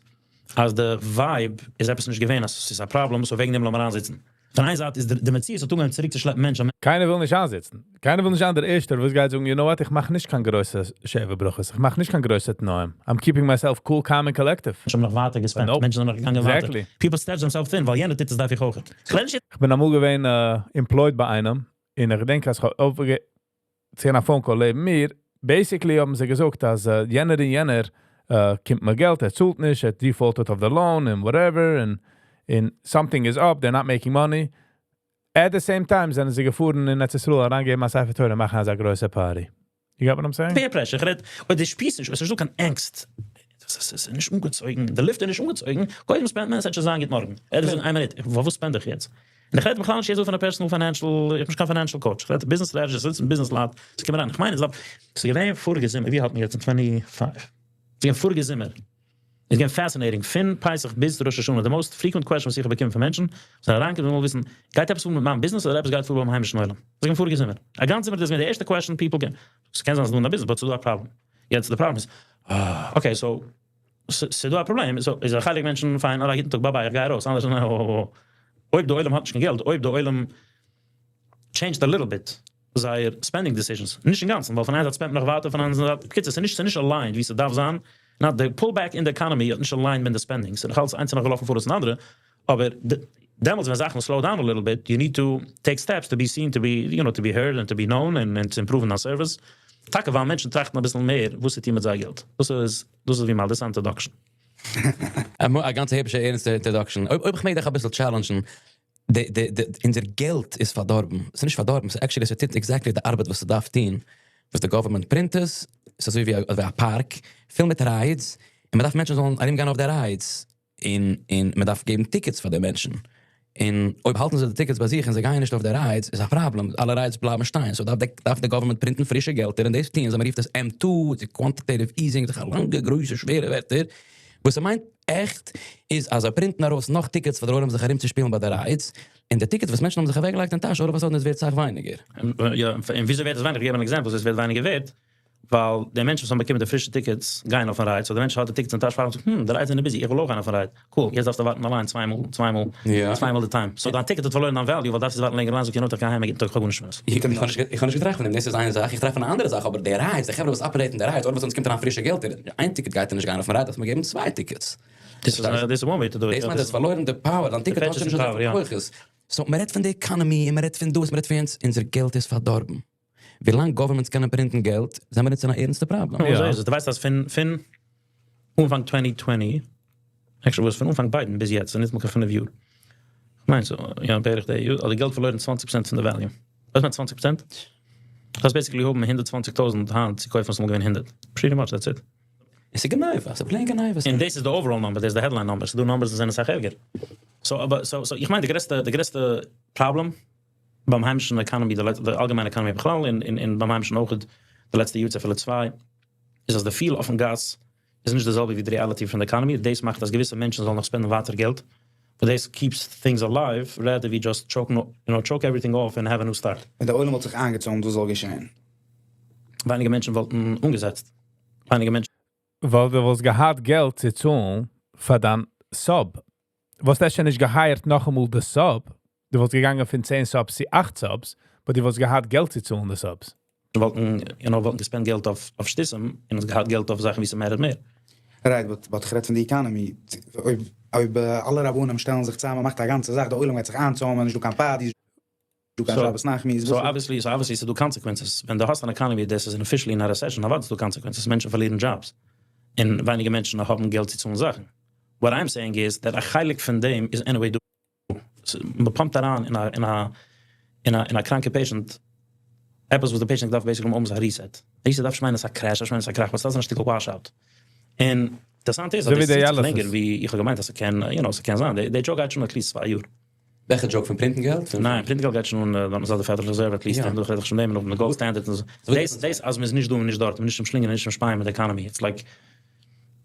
אז די vibe איז עפעס נישט געווען, אז עס איז א problem, so וועגן דעם לאמיר איינזיצן. פון איין זייט איז די מציאות האט אנגעהויבן צוריקצושלעפן מענטשן. קיינער וויל נישט איינזיצן. קיינער וויל נישט זיין דער ערשטער, וואס גייט זאגן, you know what, איך מאך נישט קיין גרויסע שבע ברכות, איך מאך נישט קיין גרויסע תנאים. I'm keeping myself cool, calm and collective. מענטשן האבן נאך ווייטער גע spend ט. Nope. מענטשן זענען נאך געגאנגען ווייטער. Exactly. People stretch themselves thin, ווייל יענער טוט עס, דארף איך אויך. איך בין אמאל געווען employed ביי איינעם, און איך געדענק, אז איך האב צו א phone call לעבן מיר, basically האבן זיי געזאגט, אז יענער און יענער קומט מיר געלט, ער צאלט נישט, ער defaulted of the loan and whatever, and something is up, they're not making money. At the same time זענען זיי געפארן אין ארץ ישראל, אריינגעבן א ספר תורה, מאכן אזא גרויסע party. You got what I'm saying? Peer pressure, איך רעד, אוי, די שפירסט נישט, עס איז נישטא קיין אנגסט. עס איז נישט אנגעצויגן, די לופט איז נישט אנגעצויגן, קודם spend מען, עס וועט שוין זיין גוט מארגן. ער איז איין מינוט, וואס spend איך יעצט? און איך רעד בכלל נישט יעצט פון א personal financial, איך בין נישט קיין financial coach, איך רעד business strategist, זיצן business לייט, זיי קומען אריין, איך מיין, עס איז געווען פאריגע זומער, ווי האלט מען יעצט אין 25? עס איז געווען פאריגע זומער. איז געווען fascinating, פון פסח ביז ראש השנה, the most frequent question וואס איך האב באקומען פון מענטשן, זיי אריינקומען און ווילן וויסן, גייט עפעס פאר מיט מיין business אדער עפעס גייט פאר ביים היימישן עולם? דאס איז געווען פאריגע זומער. א גאנצע זומער, דאס איז געווען די ערשטע question people get. עס קען זיין אז ס'איז דא אין א business, but ס'איז דא א problem. יעצט, the problem איז, okay, so, ס'איז דא א פראבלעם, so, איז א חלק מענטשן, fine, אלע גוטן טאג, bye bye, איך גיי ארויס, אנדערע זאגן, oh. אויב די עולם האט נישט קיין געלט, אויב די עולם changed a little bit זייער spending decisions, נישט אינגאנצן, ווייל פון איין זייט spend מען נאך ווייטער, פון אנדערע זייט, בקיצור, ס'איז נישט aligned ווי ס'דארף זיין. Not the pullback in the economy האט נישט aligned מיט the spending. ס'איז נאך אלץ איינס נאך געלאפן פאר דאס אנדערע, אבער דעמאלטס ווען זאכן slow down a little bit, you need to take steps to be seen, to be, you know, to be heard and to be known and to improve on our service. טאקע ווייל מענטשן טראכטן א ביסל מער, וואס צו טון מיט זייער געלט. דאס איז ווי מאל, דאס איז introduction. א גאנצע היפשע ערנסטע introduction. אויב איך מעג דיך א ביסל challenge ן, אונזער געלט איז פארדארבן. עס איז נישט פארדארבן, עס איז actually, עס טוט exactly די ארבעט וואס עס דארף טון. וואס די government print עס, עס איז אזוי ווי א park, פול מיט rides, און מען דארף מענטשן זאלן ארומגיין אויף די rides. און מען דארף געבן tickets פאר די מענטשן. און אויב האלטן זיי די tickets ביי זיך און זיי גייען נישט אויף די rides, איז א פראבלעם. אלע rides בלייבן שטיין. So דארף די government print ן פרישע געלטער און דאס טוען זיי. מען רופט עס M2, די quantitative easing, דאס איז לאנגע, גרויסע, שווערע ווערטער. וואס ער מיינט עכט איז, אז זיי print ן ארויס נאך tickets פאר די עולם זיך ארומצושפילן ביי די rides. און די tickets וואס מענטשן האבן זיך אוועקגעלייגט אין טאש, אדער וואס עס ווערט אסאך ווייניגער. יא, און וויאזוי ווערט עס ווייניגער? איך געב אן example, עס ווערט ווייניגער ווערט, ווייל די מענטשן וואס האבן באקומען די פרישע tickets גייען אויפן ride, so דער מענטש האט די tickets אין טאש, פארן זאגט, די rides זענען busy, איך וויל אויך גיין אויפן ride. Cool, יעצט דארפסטו ווארטן אליין צוויי מאל די time. So דיין ticket האט פארלוירן דיין value, ווייל דארפסט ווארטן לענגער אליין, זאגט יענער, איך גיי אהיים, איך האב גארנישט פון עס. איך האב נישט געטראכט פון דעם, דאס איז איין זאך, איך טראכט פון אן אנדערע זאך, אבער די rides, די חברה וואס operate ן די rides, אדער וואס אונז קומט אריין פרישע געלטער, איין ticket גייט ער נישט גיין אויפן ride, דארף מען געבן צוויי tickets. דאס איז one way to do it. דאס מיינט, עס פארלוירן די power, דיין ticket האט שוין נישט אזוי פיל כוחות. So, מען רעדט פון די economy, און מען רעדט פון דאס, מען רעדט פון יענץ, אונזער געלט איז פארדארבן. ווי לאנג governments קענען print ן געלט, זענען מיר יעצט אין א ערנסטע פראבלעם. אזוי איז עס. דו ווייסט אז פון אנפאנג 2020, actually וואס פון אנפאנג ביידן ביז יעצט, און נישט מאל קיין 5 יאר. איך מיין so, יא, בערך די יאר, האט די געלט פארלוירן 20% פון די value. וואס מיינט 20%? דאס basically האבן 120.000 היינט צו קויפן וואס אמאל געווען 100. Pretty much that's it. עס איז גניבה, עס איז plain גניבה. און דאס איז the overall number, דאס איז the headline number. ס'דא numbers וואס זענען אסאך ערגער. So, אבער, so, איך מיין, די גרעסטע problem ביים היימישן economy, די אלגעמיינע economy בכלל, און ביים היימישן אויך, די לעצטע יאר, אפילו צוויי, איז אז די feel אויפן גאס איז נישט די זעלבע ווי די reality פון די economy. דאס מאכט, אז געוויסע מענטשן זאלן נאך spend ן ווייטער געלט. But this keeps things alive, rather we just choke everything off and have a new start. ווען דער עולם וואלט זיך איינגעצוימט, וואס זאל געשען? ווייניגער מענטשן וואלטן אנגעזעצט. ווייניגער מענטשן ווייל דו וואלסט געהאט געלט צו צאלן פאר דיין sub. וואלסט אפשר נישט גע hire ט נאכאמאל די sub. דו וואלסט געגאנגען פון 10 subs צו 8 subs, אבער דו וואלסט געהאט געלט צו צאלן די subs. וואלטן גע spend געלט אויף שטותים און עס געהאט געלט אויף זאכן ווי ס'מער מער. Right, but איך רעד פון די economy. אויב אלע רבנים שטעלן זיך צוזאמען, מאכט א גאנצע זאך, דער עולם גייט זיך איינצוימען, נישט דא קיין parties, דא קיין שבת נחמו. So obviously, ס'דא consequences. ווען דו האסט אן economy, דאס איז officially in a recession, אבער ס'דא consequences. מענטשן פארלירן jobs. און ווייניגער מענטשן האבן געלט צו טון זאכן. What I'm saying is that א חלק פון דעם איז anyway דא. מען pump ט אריין אין א קראנקע patient עפעס וואס די patient דארף basically האבן א reset. Reset דארף נישט מיינען א crash, דארף נישט מיינען א קראך, וואס דאס איז א שטיקל washout. און אינטערעסאנט איז, אזוי ווי אז דאס די איז dialysis. לענגער ווי איך האב געמיינט, אז עס קען זיין. די joke גייט שוין at least 2 יאר. וועלכע joke, פון print ן געלט? ניין, print געלט גייט שוין, דאן איז די Federal Reserve at least, און דא רעד איך שוין דעם נאך די gold standard און אזוי. דאס אז מ'איז נישט דא און נישט דארט, מ'איז נישט צום שלינגען, נישט צום שפייען מיט די economy. It's like,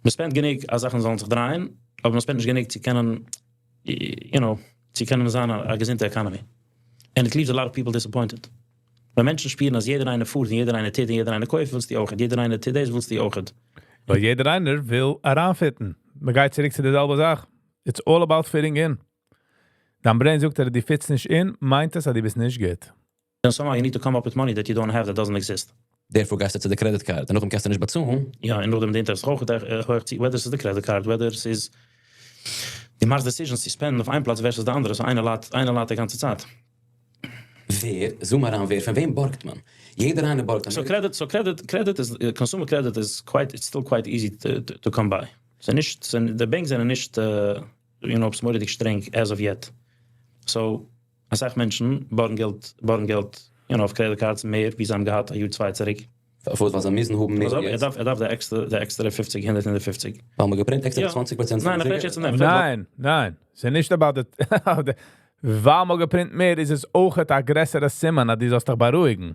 מען spend גענוג, אז זאכן זאלן זיך דרייען, אבער מען spend נישט גענוג צו קענען זיין א געזונטע economy. And it leaves a lot of people disappointed. ווען מענטשן שפירן, אז יעדער איינער פארט און יעדער איינער טוט און יעדער איינער קויפט, ווילסטו אויך. יעדער איינער טוט דאס, ווילסטו אויך. ווייל יעדער איינער וויל אריינ fit ן. מען גייט צוריק צו די זעלבע זאך. It's all about fitting in. דיין brain זאגט דיר, דו fit סט נישט in, מיינט עס, אז דו ביסט נישט גוט. Then somehow you need to come up with money that you don't have, that doesn't exist. Therefore גייסטו צו די credit card. און נאכדעם קענסטו נישט באצאלן. יא, און נאכדעם די interest הויך, whether עס איז די credit card, whether עס איז דו מאכסט decisions צו spend ן אויף איין פלאץ versus די אנדערע, so איינער ליידט די גאנצע צייט. ווער, zoom אריין ווער, פון וועם בארגט מען? יעדער איינער בארגט. So credit is, consumer credit it's still quite easy to come by. So נישט, so די banks זענען נישט, מורא'דיג שטרענג as of yet. So, אסאך מענטשן בארגן געלט אויף credit cards מער, ווי זיי האבן געהאט א יאר צוויי צוריק. פארוואס? ווייל זיי מוזן האבן מער Also, ער יעצט. דארף די עקסטערע 50, 100, 150. ווייל מען גע print עקסטער 20% ניין, איך רעד יעצט פון דעם. ניין. ס'איז נישט about the, ווייל מען גע print מער, איז עס אויך א גרעסערע סימן, אז דו זאלסט דיך בארואיגן.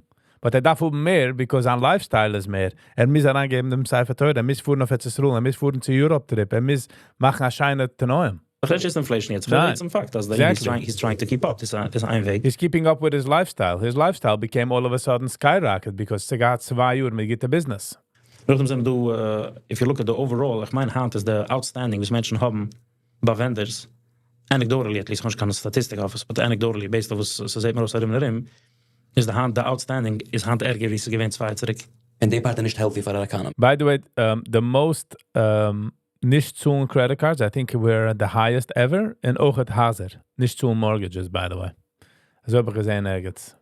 But ער דארף האבן מער, because זיין lifestyle איז מער. ער מוז אריינגעבן דעם ספר תורה, ער מוז פארן אויף ארץ ישראל, ער מוז פארן צו Europe trip, ער מוז מאכן א שיינע תנאים. איך רעד יעצט inflation יעצט. איך רעד ניין. יעצט צום פאקט, אז he's trying to keep up. דאס איז איין וועג. He's keeping up with his lifestyle. His lifestyle became all of a sudden skyrocket because ס'געהאט 2 יאר מיט גוטע business. נאכדעם זענען דא, if you look at the overall, איך מיין היינט איז the outstanding, וואס מענטשן האבן ביי vendors, anecdotally, at least, איך האב נישט קיין statistic אויף עס, but anecdotally, based אויף וואס ס'זעט מיר אויס ארום און ארום, איז די היינט, the outstanding איז היינט ערגער ווי ס'איז געווען 2 יאר צוריק. און די part איז נישט healthy פאר די economy. By the way, the most נישט צאלן credit cards, I think we're at the highest ever, און אויך האט הייזער. נישט צאלן mortgages, by the way. אזוי האב איך געזען ערגעץ.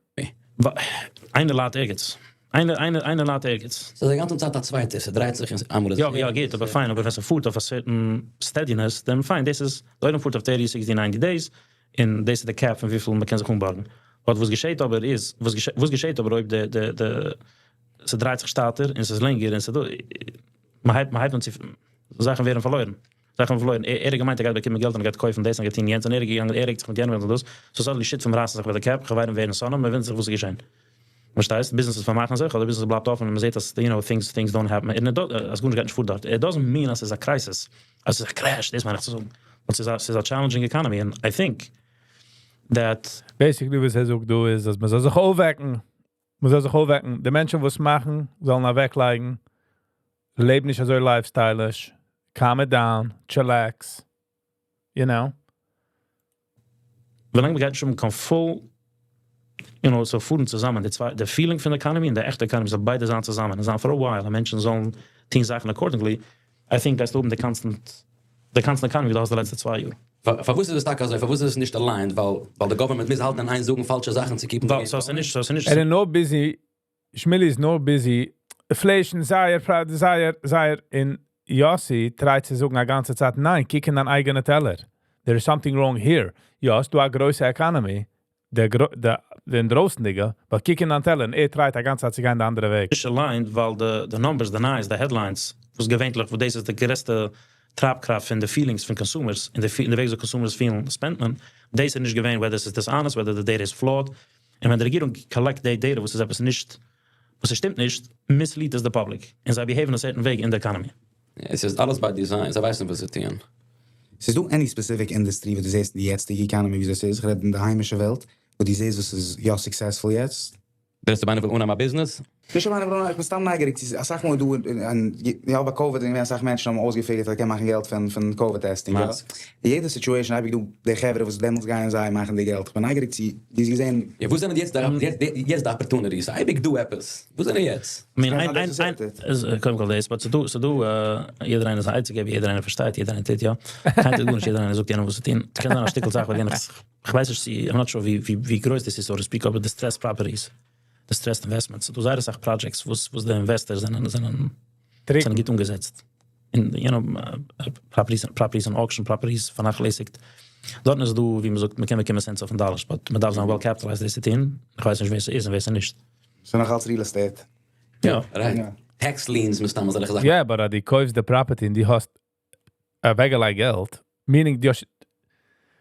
איינער ליידט ערגעץ. איינער ליידט ערגעץ. So די גאנצע צייט א צווייטער, ס'דרייט זיך איינמאל איז יא, גייט, אבער fine, אבער ווען ס'פארט אויף a certain steadiness, then fine, דאס איז, די עולם פארט אויף 30, 60, 90 days, און דאס איז די cap פון וויפיל מען קען זיך אנבארגן. But וואס געשעט אבער איז, וואס געשעט אבער אויב די, ס'דרייט זיך שטאטער, און ס'איז לענגער, און ס'דא, מען הייבט אן צו, זאכן ווערן פארלוירן. זאכן פארלוירן. ער האט געמיינט, ער גייט באקומען געלט און ער גייט קויפן דאס און גייט טון יענץ, און ער איז געגאנגען, ער רעגט זיך מיט יענעם און דאס. So suddenly שותפים רייסן זיך ביי די קעפ, חברים ווערן שונאים, מען וואונדערט זיך וואס איז געשען. פארשטייסט? Businesses פארמאכן זיך, אדער business בלייבט אפן און מען זעט, אז things don't happen. און אז גארנישט גייט נישט פאר דארט. It doesn't mean אז עס איז א crisis. אז עס איז א crash, דאס מיין איך צו זאגן. But עס איז א challenging economy, and I think that Basically, וואס ער זאגט דא איז, אז מען זאל זיך אויפוועקן. מען זאל זיך אויפוועקן. די מענטשן, וואס מאכן, זאלן אוועקלייגן. לעב נישט אזוי lifestyle ish. Calm it down. Chillax. You know? ווילאנג מיר גייט שוין קיין full so פארן צוזאמען, די צוויי, די feeling פון די economy און די עכטע economy זאל ביידע זיין צוזאמען און זיין for a while, און מענטשן זאלן טון זאכן accordingly, I think גייסטו האבן the constant economy ווי דו האסט די לעצטע 2 יאר. פארוואס איז עס טאקע אזוי? פארוואס איז עס נישט aligned? ווייל די government מוז האלטן אין איין זאגן פאלשע זאכן צו keep ן. ווייל, so ס'איז נישט ער איז נאר busy, Shmili איז נאר busy, inflation זייער, זייער, זייער, און Yossi try ט צו זאגן א גאנצע צייט, ניין, קוק אין דיין אייגענע טעלער. There is something wrong here. יא, האסט דו א גרויסע economy, דער גרו די די אינדרויסנדיגע, ווייל קוק אין דיין טעלער און ער try ט א גאנצע צייט צו גיין די אנדערע וועג. נישט aligned, ווייל די numbers, די נייעס, די headlines, וואס געווענליך, וואס דאס איז די גרעסטע טרייבקראפט פון די feelings פון consumers, און די וועג וויאזוי consumers פילן, spend מען, דאס איז נישט געווען, whether עס איז dishonest, whether the data is flawed, און ווען די רעגירונג collect די data וואס איז עפעס נישט, וואס עס שטימט נישט, mislead עס די public, און זיי behave ן א certain וועג אין די economy. עס איז אלעס by design, זיי ווייסן וואס זיי טוען. ס'איז דא any specific industry וואס דו זעסט אין די יעצטיגע economy ווי דאס איז? איך רעד אין די היימישע וועלט, וואס דו זעסט וואס איז יא successful יעצט? דאס איז איינער וויל אנהייבן א business? נישט אויב איינער וויל אנהייבן, איך בין סתם נייגעריג צו אסאך מאל דא אין יא ביי COVID איז געווען אסאך מענטשן האבן אויסגע figure ט אז מ'קען מאכן געלט פון COVID testing, יא? אין יעדע situation אייביג דא די חברה וואס דעמאלטס גייען זיי מאכן די געלט, איך בין נייגעריג צו דו האסט געזען. יא וואס זענען יעצט די opportunities? אייביג דא עפעס, וואס זענען יעצט? קודם כל דאס, but ס'דא יעדער איינער איז א עצה געבער, יעדער איינער פארשטייט, יעדער איינער טוט יא, קיינער טוט גארנישט, יעדער איינער זאגט יענעם וואס צו טון, ס'קען זיין א שטיקל זאך וואס יענער, כ'ווייס נישט צו, I'm not sure ווי גרויס דאס איז so to speak, אבער distressed properties, distressed investments, ס'דא זייער אסאך projects וואס די investors זענען זענען גוט אנגעזעצט, און you know, properties properties אין auction, properties פארנאכלעסיגט, דארטן איז דא ווי מ'זאגט מ'קען באקומען cents אויפן דאלער, but מ'דארף זיין well capitalized דאס צו טון, כ'ווייס נישט ווער ס'איז און ווער ס'איז נישט. ס'איז נאך אלץ real estate. יא. Right. Tax liens מסתם אזעלכע זאכן. יא, but אז דו קויפסט די property און דו האסט אוועקגעלייגט געלט, meaning דו האסט,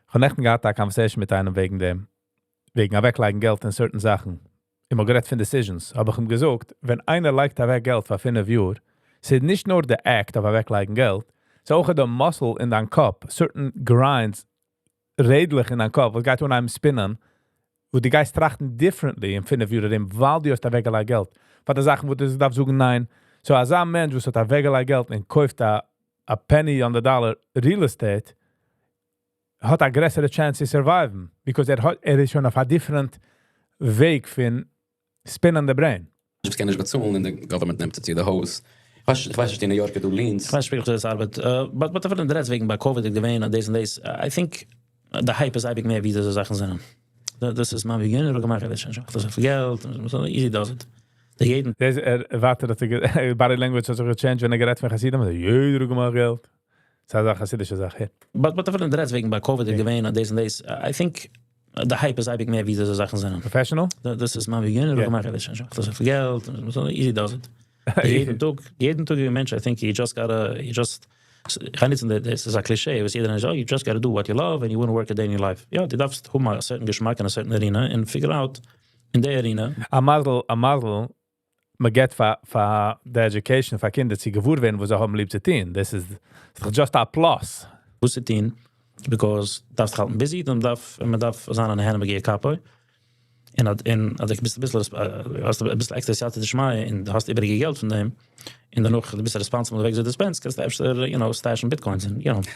איך האב נעכטן געהאט א conversation מיט איינעם וועגן דעם, וועגן אוועקלייגן געלט אין certain זאכן. איך האב גערעדט פון decisions, האב איך אים געזאגט, ווען איינער לייגט אוועק געלט פאר 5 יאר, ס'איז נישט נאר די act of אוועקלייגן געלט, ס'איז אויך די muscle אין דיין קאפ, certain grinds, רעדלעך אין דיין קאפ, וואס גייט אנהייבן spin ען, וואו דו גייסט טראכטן differently אין 5 יאר ארום, ווייל דו האסט אוועקגעלייגט געלט. פאר די זאכן, וואו דו דארפסט זאגן ניין. So אזא מענטש, וואס האט אוועקגעלייגט געלט און קויפט א penny on the dollar real estate, האט א גרעסערע chance צו survive ן. Because ער איז שוין אויף א different וועג פון spin ען the brain. איך קען נישט באצאלן און די government נעמט צו די הויז. איך ווייס נישט אין ניו יארק דא liens. איך ווייס נישט ווי דאס ארבעט. But אפילו אין די רעדסט וועגן ביי COVID איז געווען דאס און דאס. I think די hype איז אייביג מער ווי די זאכן זענען. דאס איז מיין וועג, יענער האט געמאכט דאס שוין, דאס איז געלט, easy does it. די יעדן דאס ער ווארט אז די body language האט זיך גע change ט ווען ער גערעדט פון חסידים, יעדער האט געמאכט געלט. דאס איז א חסידישע זאך, יא. But אפילו אין די רעדסט וועגן ביי COVID איז געווען דאס און דאס. I think די hype איז אייביג מער ווי די זאכן זענען. Professional? דאס איז מיין וועג, יענער האט געמאכט דאס שוין, דאס איז געלט, easy does it. יעדן טאג, יעדן טאג מענטש, I think you just gotta, you just, איך קען נישט, דאס איז א cliché, וואס יעדער איינער זאגט, you just gotta do what you love and you wouldn't work a day in your life. יא, דו דארפסט האבן א certain געשמאק אין א certain arena and figure out אין די arena. א מזל, א מזל, מען געט פאר די education פאר קינדער צו געוואר ווערן, וואס זיי האבן ליב צו טון. דאס איז just a plus. וואס צו טון, because דארפסט האלטן busy, דאן דארף מען דארף זיין אן הענע מגיע קאפוי. און אז דו ביסט אביסל האסט אביסל עקסטערע סייעתא דשמיא און דו האסט איבעריגע געלט פון דעם, און דערנאך דו ביסט responsible וועג דו spend סט, קענסטו אפשר, stash ן bitcoins און, you know.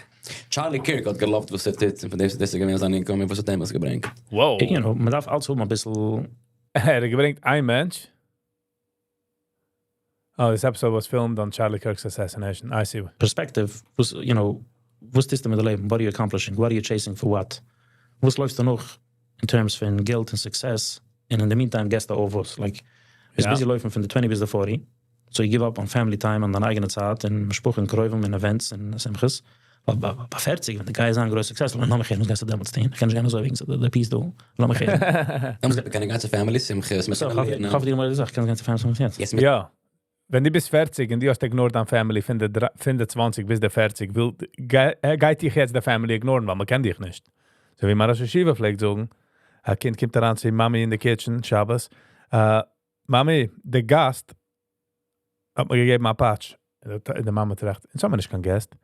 Charlie Kirk האט גע love ט וואס ער טוט, און פון דאס איז געווען זיין income, און וואס האט אים עס געברענגט? Wow. מען דארף אלץ האבן אביסל. ער האט געברענגט איין מענטש. Oh, this episode was filmed on Charlie Kirk's assassination. I see. Perspective, וואס, וואס טוסטו מיט די לעבן? What are you accomplishing? What are you chasing for what? וואס לויפסטו נאך in terms פון געלט און success? און in the meantime געסטו אויף וואס? Like, ביסט busy לויפן פון די 20 ביז די 40. So you give up on family time און דיין אייגענע צייט און משפחה און קרובים און events און שמחות. ווייל ביי 40, ווען דו גייסט זיין גרויס successful, לאמיך הערן, וואס גייסטו דעמאלטס טון? איך קען נישט גיין אזוי וועגן די peace דא. לאמיך הערן. דעמאלטס גייט מען קיין גאנצע family שמחות, מיט So, איך האף דיר מאל געזאגט, קענסט גיין צו family שמחות יעצט. יעצט יא. ווען דו ביסט 40 און דו האסט ignore ט דיין family פון די 20 ביז די 40, וויל, גייט דיך יעצט די family ignore ן, ווייל מען קען דיך נישט. אזוי ווי מיין ראש ישיבה פלעגט זאגן, א קינד קומט אריין צו מאמי אין די kitchen, שבת, מאמי, דער גאסט האט מיר געגעבן א פאטש. די מאמע טראכט, אונז האבן נישט קיין guest.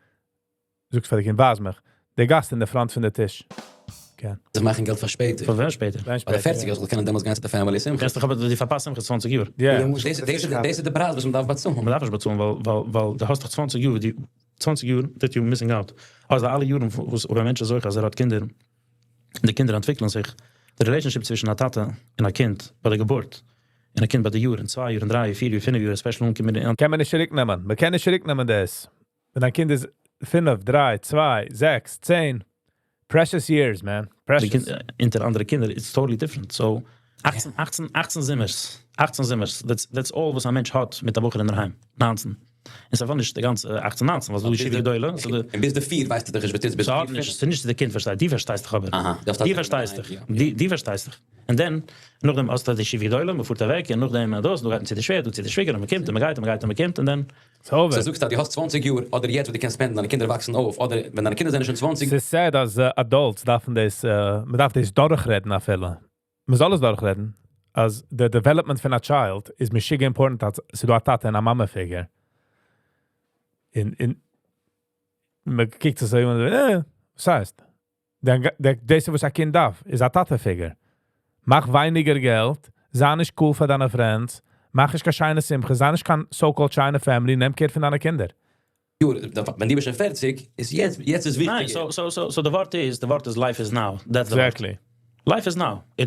זאגט פאר די קינד, ווייז מיך, דער גאסט אין די front פון די טיש. Okay. זיך מאכן געלט פאר שפעטער. פאר ווען שפעטער? ווען ביי די שפעטער, 40 זאל קענען דעמאלטס גיין צו די family שמחה. קענסט דאך אבער די פארפאסט שמחה 20 יאר. Ja. דאס איז די פרייז וואס מען דארף באצאלן. מען דארף נישט באצאלן, ווייל דו האסט דאך 20 יאר, די 20 יאר that you're missing out. אלזא אלע יארן וואס אויב א מענטש איז זוכה אז ער האט קינדער, די קינדער אנטוויקלען זיך, די relationship צווישן א טאטע און א קינד ביי די געבורט, און א קינד ביי די יאר, און 2 יאר, און 3 יאר, 4 יאר, 5 יאר, especially אנקומען אין קען מען נישט צוריקנעמען. מען קען נישט צוריקנעמען דאס. ווען דיין קינד איז 5, 3, 2, 6, 10. Precious years, man. די Precious. קינד, אונטער אנדערע קינדער, it's totally different. So, 18, 18, 18 זומערס. 18 זומערס. That's all וואס א מענטש האט מיט א בחור אין דער היים. 19. און ס'איז einfach נישט די גאנצע 18, 19, וואס דו ישיבה גדולה, so די און ביז די 4 ווייסטו דאך נישט, וואס ביז So, די נישט, ס'איז נישט די קינד פארשטייט, די פארשטייסט דאך אבער. אהא, דאס די פארשטייסט דאך. די פארשטייסט דאך. And then, נאכדעם האסטו די ישיבה גדולה, מען פארט אוועק, און נאכדעם דאס, דא גייט מען צו די שווער, דא צו די שוויגער, און מען קומט, און מען גייט, און מען גייט, און מען קומט, and then. It's over. So זאגסטו, דו האסט 20 יאר, אדער יעצט, וואו דו קענסט spend ן, דיינע קינדער וואקסן אויף, אדער ווען דיינע קינדער זענען שוין 20. ס'איז sad אז adults דארפן דאס, מען דארף דאס דורכרעדן אפילו. מען זאל עס דורכרעדן. אז the development פון א child איז משוגע important, אז ס'דא א טאטע און א מאמע figure. אין מען קוקט עס אזוי און וואס הייסט? דאס וואס א קינד דארף, איז א טאטע figure. מאך ווייניגער געלט, זיי נישט cool פאר דיינע friends, מאך נישט קיין שיינע שמחה, זיי נישט קיין so-called שיינע family, נעם care פון דיינע קינדער. יאר, ווען דו ביסט שוין 40, איז יעצט, יעצט איז ניין, וויכטיג. So the ווארט איז life is now. That's the ווארט. Life is now.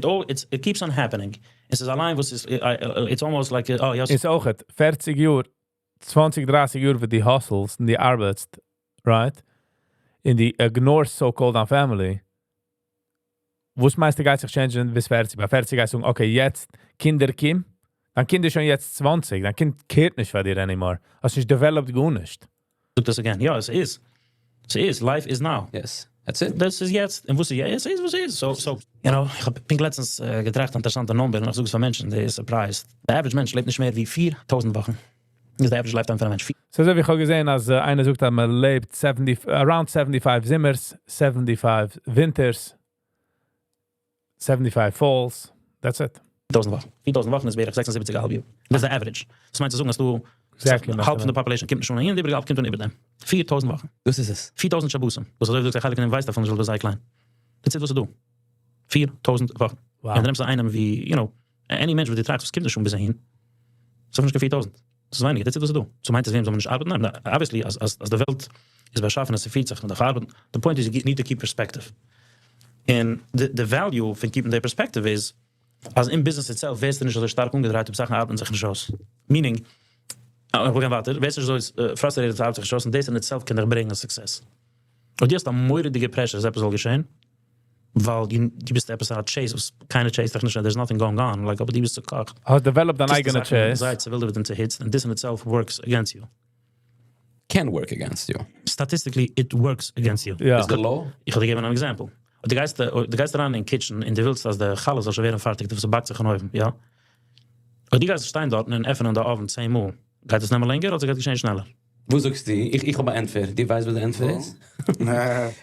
It keeps on happening. עס איז אליין וואס איז, it's almost like, oh, yes. איז אויך 40 יאר, 20, 30 יאר וואס דו hustle סט און דו ארבעטסט, right? און דו ignore so-called דיין family. וואס מיינסטו גייט זיך change ן ביז 40? ביי 40 גייסטו זאגן, okay, יעצט קינדער קום. דיין קינד איז שוין יעצט 20, דיין קינד care ט נישט פאר דיר anymore. האסט נישט developed גארנישט. זאג דאס again. יא, עס איז. עס איז. Life is now. Yes, that's it. דאס איז יעצט. און וואס איז יעצט? עס איז וואס איז. So, איך האב פונקט לעצטנס געטראכט אן אינטערעסאנטע number, און איך זאג עס פאר מענטשן, they are surprised. The average מענטש לעבט נישט מער ווי 4,000 וואכן. דאס איז the average lifetime פון א מענטש. So, אזוי ווי איך האב געזען, אז איינער זאגט, אז מען לעבט 70, around 75 זומערס, 75 ווינטערס, 75 falls. That's it. 4,000 וואכן. 4,000 וואכן איז בערך 76,5 יאר. דאס איז the average. דאס מיינט צו זאגן, אז דו האלב פון די population קומט נישט אן אהין, די איבעריגע האלב קומט אן איבער דעם. 4,000 וואכן. דאס איז עס. 4,000 שבתים. וואס אזוי ווי דו זאגסט, א חלק פון דעם ווייסט דערפון נישט, ווייל דאס איז זייער קליין. That's it וואס איז דא. 4,000 וואכן. און דו נעמסט איינעם ווי, any מענטש וואס דו טראכסט, וואס קומט נישט אן ביז אהין. ס'איז נישט קיין 4,000. דאס איז ווייניגער. That's it וואס איז דא. So מיינט עס, וועם זאל מען נישט ארבעטן? ניין, obviously, אז די וועלט איז באשאפן, אז ס'פירט זיך, מען דארף ארבעטן. The point is, you need to keep perspective. And the value פון keeping the perspective is, אז אין business itself ווערסטו נישט אזוי שטארק אנגעדרייט אויב זאכן ארבעטן זיך נישט אויס. Meaning, איך וויל גיין ווייטער, ווערסט נישט אזוי frustrated אז ס'ארבעט זיך נישט אויס, און דאס in itself קען דיך ברענגען success. און דו האסט א מורא'דיגע pressure, אז עפעס זאל געשען, ווייל דו ביסט עפעס א chase, וואס קיינער chase ט דיך נישט, there's nothing going on, like, אבער דו ביסט צוקאכט. האסט developed דיין אייגענע chase. זייער צעווילדעוועט און צעהיצט, and this in itself works against you. Can work against you. Statistically, it works against you. Ja. Is the law? איך וועל דיר געבן אן example. דו גייסט אריין אין kitchen און דו ווילסט, אז די חלה זאל שוין ווערן פארטיג, וואס באקט זיך אין אויוון, יא? און דו גייסט שטיין דארט און עפענען די oven 10 מאל. גייט עס נעמען לענגער אדער גייט עס געשען שנעלער? וואס זאגסטו? איך האב אן ענטפער. דו ווייסט, וואס דער ענטפער איז?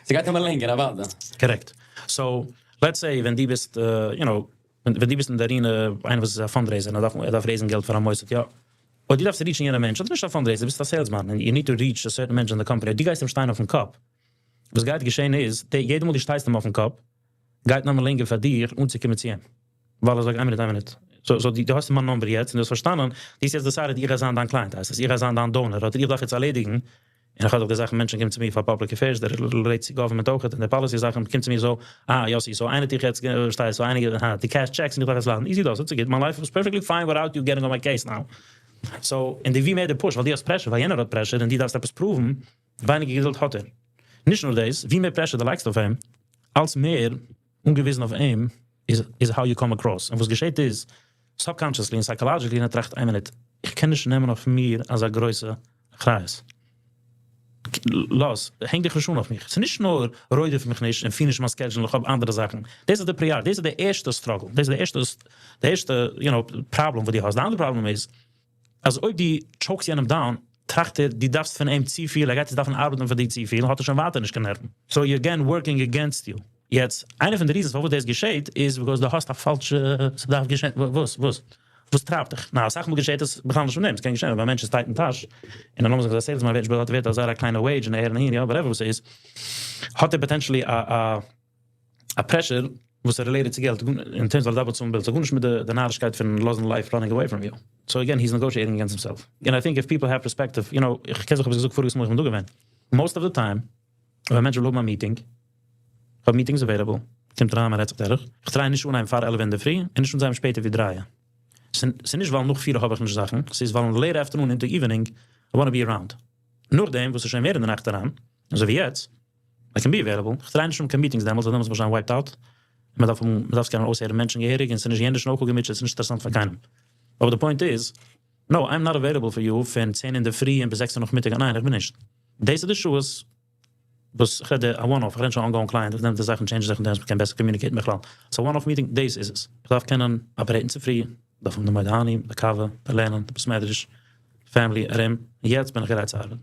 ס'גייט נעמען לענגער, אבער Correct. So, let's say, ווען דו ביסט, ווען דו ביסט אין דער arena, איינער וואס איז א fundraiser, ער דארף raise ן געלט פאר א מוסד, יא. און דו דארפסט reach ן יענער מענטש, דו ביסט נישט א fundraiser, דו ביסט א salesman, and you need to reach a certain מענטש in the company. דו גייסט אים שטיין אויפן קאפ. וואס גייט געשען איז, יעדע מאל דו שטייסט אים אויפן קאפ, גייט נעמען לענגער פאר דיר אנצוקומען צו אים. ווייל ער זאגט, איין מינוט, איין מינוט. So, דו האסט מיין number יעצט, און דו האסט פארשטאנען, דו האסט יעצט decided, איך גיי זיין דיין client, הייסט עס, איך גיי זיין דיין donor, אדער איך דארף יעצט ערלעדיגן, און איך האב דאך געזאגט, מענטשן קומען צו מיר פאר public affairs, דער relate צו government אויך, און די policy זאכן קומט צו מיר אזוי, ah, Yossi, so איינער דיך יעצט, שטייט, so איינער, ha, די cash checks, און איך דארף יעצט לאדן. Easy דאס, it's good. My life was perfectly fine without you getting on my case now. So, און די ווי מער דו push, ווייל דו האסט pressure, ווייל יענער האט pressure, און דו דארפסט עפעס prove ן, ווייניגער געדולד האט ער. נישט נאר דאס, ווי מער pressure דו לייגסט אויף אים, אלץ מער אנגעוויזן אויף אים איז how you come across. און וואס געשעט איז, subconsciously and psychologically, ער טראכט, איין מינוט, איך קען נישט נעמען אויף מיר אזא גרויסע אחריות. לאז, הענג דיך נישט אן אויף מיך. עס איז נישט נאר רודף מיך נישט און פיר נישט מיין schedule, איך האב אנדערע זאכן. דאס איז די priority, דאס איז די ערשטע struggle. דאס איז די ערשטע problem וואס דו האסט. די אנדערע problem איז, אז אויב דו choke סט יענעם down, טראכט ער, דו דארפסט פון אים צו פיל, ער גייט יעצט דארפן ארבעטן פאר דיר צו פיל, האט ער שוין ווייטער נישט קיין נערוון. So you're again working against you. יעצט, איינע פון די reasons פארוואס דאס געשעט, איז because דו האסט א פאלשע, ס'דארף געשען, וואס טרייבט דיך? נא, זאג מאל געשעט עס, בכלל נישט פון דעם, עס קען געשען, ווען א מענטש איז tight אין טאש, און דאן לאמיר זאגן, דער salesman ווערט ווערט אזא קליינע wage און ער און יא, whatever וואס איז, האט ער potentially א pressure וואס איז related צו געלט, in terms of double צום bill, so גארנישט מיט די נארישקייט פון לאזן life running away from you. So again, he's negotiating against himself. And I think if people have perspective, איך קען זיך, האב איך געזאגט פאריגעס מאל, איך בין דא געווען. Most of the time, ווען מענטשן ווילן האבן א meeting, איך האב meetings available, קומט אריין, מען רעדט זיך דורך. איך try נישט אנהייבן פאר 11 אין דער פרי, און נישט אנהייבן שפעטער ווי 3. ס'איז נישט ווייל נאך 4 האב איך נישט זאכן, ס'איז ווייל in late afternoon into evening, I want to be around. נאכדעם, וואס איז שוין מער אין דער נאכט אריין, אזוי ווי יעצט, I can be available. איך try נישט אום קיין meetings דעמאלטס, ווייל דעמאלטס איז מען שוין wiped out. מען דארף קענען אויסהערן מענטשן געהעריג, און ס'איז נישט יענער שוין אויך געמוטשעט, ס'איז נישט אינטערעסאנט פאר קיינעם. אבער the point is, no, I'm not available for you פון 10 אין דער פרי און ביז 6 נאכמיטאג. ניין, איך בין נישט. דאס איז די שעות. וואס איך רעד א one off, איך רעד נישט א ongoing client וואס נעמט די זאכן change זיך און דעמאלטס מ'קען בעסער communicate ן בכלל. So one off meeting, דאס איז עס. איך דארף קענען operate ן צופרי, איך דארף האבן די מודה אני, די קאווע, די לערנען, די בית מדרש, family ארום, און יעצט בין איך גרייט צו ארבעטן.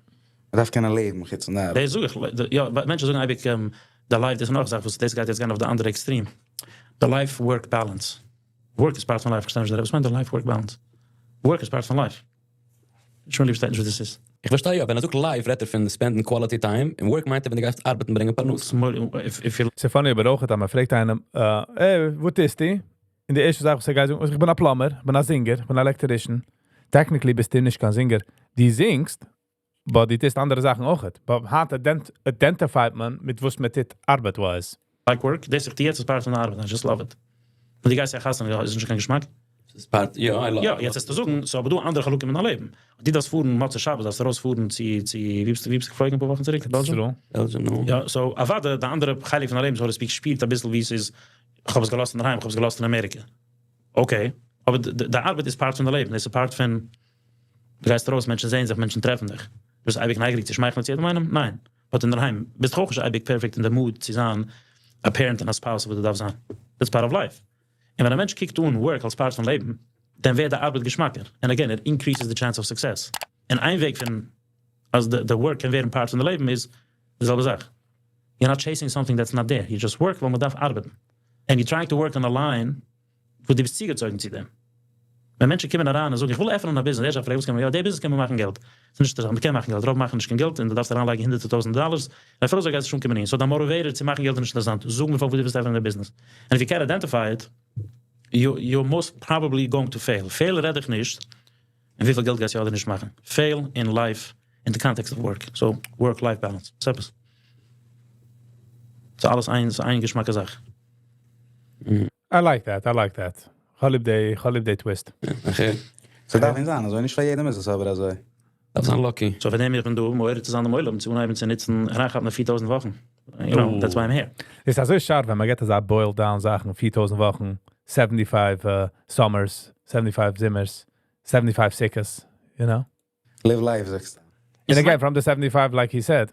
מ'דארף קענען לעבן חוץ פון די ארבעט. דאס זאג איך, יא, מענטשן זאגן אייביג די life, דאס איז נאך א זאך וואס דאס גייט יעצט גיין אויף די אנדערע extreme, די life work balance. Work איז part פון life, איך פארשטיי נישט די רעדע, וואס מיינט די life work balance? Work איז part פון life. שוין ליב שטייט נישט וואס דאס איז. איך פארשטיי יא, ווען ער זאגט life רעדט ער פון spend ן quality time, און work מיינט ער ווען דו גייסט ארבעטן ברענגען פרנסה. ס'איז funny אבער אויך אז מען פרעגט איינעם, אה, וואס טוסטו? און די ערשטע זאך וואס ער גייט זאגן, איך בין א plumber, איך בין א singer, איך בין א electrician. Technically ביסטו נישט קיין singer. דו זינגסט, but דו טוסט אנדערע זאכן אויך. But היינט identify ט מען מיט וואס מען טוט ארבעט-wise. Like work, דאס איך טו יעצט איז part פון די ארבעט, I just love it. ווען דו גייסט צו א חתונה איז עס נישט קיין געשמאק? ס'איז part, יא, I love יא, יעצט וועסטו זאגן, ס'איז אבער דא אנדערע חלקים אין דיין לעבן. דו דארפסט פארן מוצאי שבת, דארפסט ארויס פארן צו, צו, ווי ביסטו, ווי ביסטו געפלויגן אפאר וואכן צוריק? Belgium? Belgium, נו. יא, so אוודאי די אנדערע חלק פון דיין לעבן so to speak שפירט אביסל ווי ס'איז, כ'האב עס געלאזט אינדערהיים, כ'האב עס געלאזט אין אמעריקע. Okay, אבער די ארבעט איז part פון די לעבן, דאס איז part פון, דו גייסט ארויס, מענטשן זעען זיך, מענטשן טרעפן דיך. דו ביסט אייביג נייגעריג צו שמייכלען צו יעדעם איינעם? ניין. But אינדערהיים ביסטו אויך נישט אייביג perfect אין די mood צו זיין א parent און א spouse וואס דו דארפסט זיין. That's part of life. און ווען א מענטש קוקט אן work אלס part פון לעבן, דען ווערט די ארבעט געשמאקער, און again it increases the chance of success. און איין וועג פון אז די work קען ווערן part פון די לעבן איז די זעלבע זאך. You're not chasing something that's not there, you just work ווייל מ'דארף ארבעטן. And you trying to work on a line וואס דו ביסט צוגעצויגן צו דעם. ווען מענטשן קומען אריין און זאגן איך וויל עפענען א ביזנעס, ערשט א פרעג וואס קען מען, יא די ביזנעס קען מען מאכן געלט, ס'איז נישט אינטערעסאנט, מ'קען מאכן געלט, רוב מאכן נישט קיין געלט און דו דארפסט אריינלייגן הונדערטער טויזנטער דאללערס, און אפילו אזוי גייסטו נישט אנקומען אהין, so דיין motivator צו מאכן געלט איז נישט אינטערעסאנט, זאג מיר פארוואס דו ווילסט עפענען די ביזנעס, and if you can't identify it, you most probably going to fail, fail רעד איך נישט אין וויפיל געלט גייסטו אדער נישט מאכן, fail אין life אין די context of work, so work life balance, ס'עפעס. ס'איז אלעס איין, ס'איז איין געשמאקע זאך. I like that, I like that. כ'האב ליב די, כ'האב ליב די twist. Okay. ס'דארף נישט זיין אזוי, נישט פאר יעדעם איז עס אבער אזוי. דארף זיין lucky. So פאר דעם איך בין דא, מעורר צו זיין דעם עולם, צו אנהייבן צו נוצן, אריינכאפן די 4000 וואכן. You know, that's why I'm here. איז אזוי שאד ווען מען געט אזא boil down זאכן, 4000 וואכן, 75 summers, 75 זומערס, 75 סוכות, you know? Live life, זאגסטו. And again, from the 75, like he said,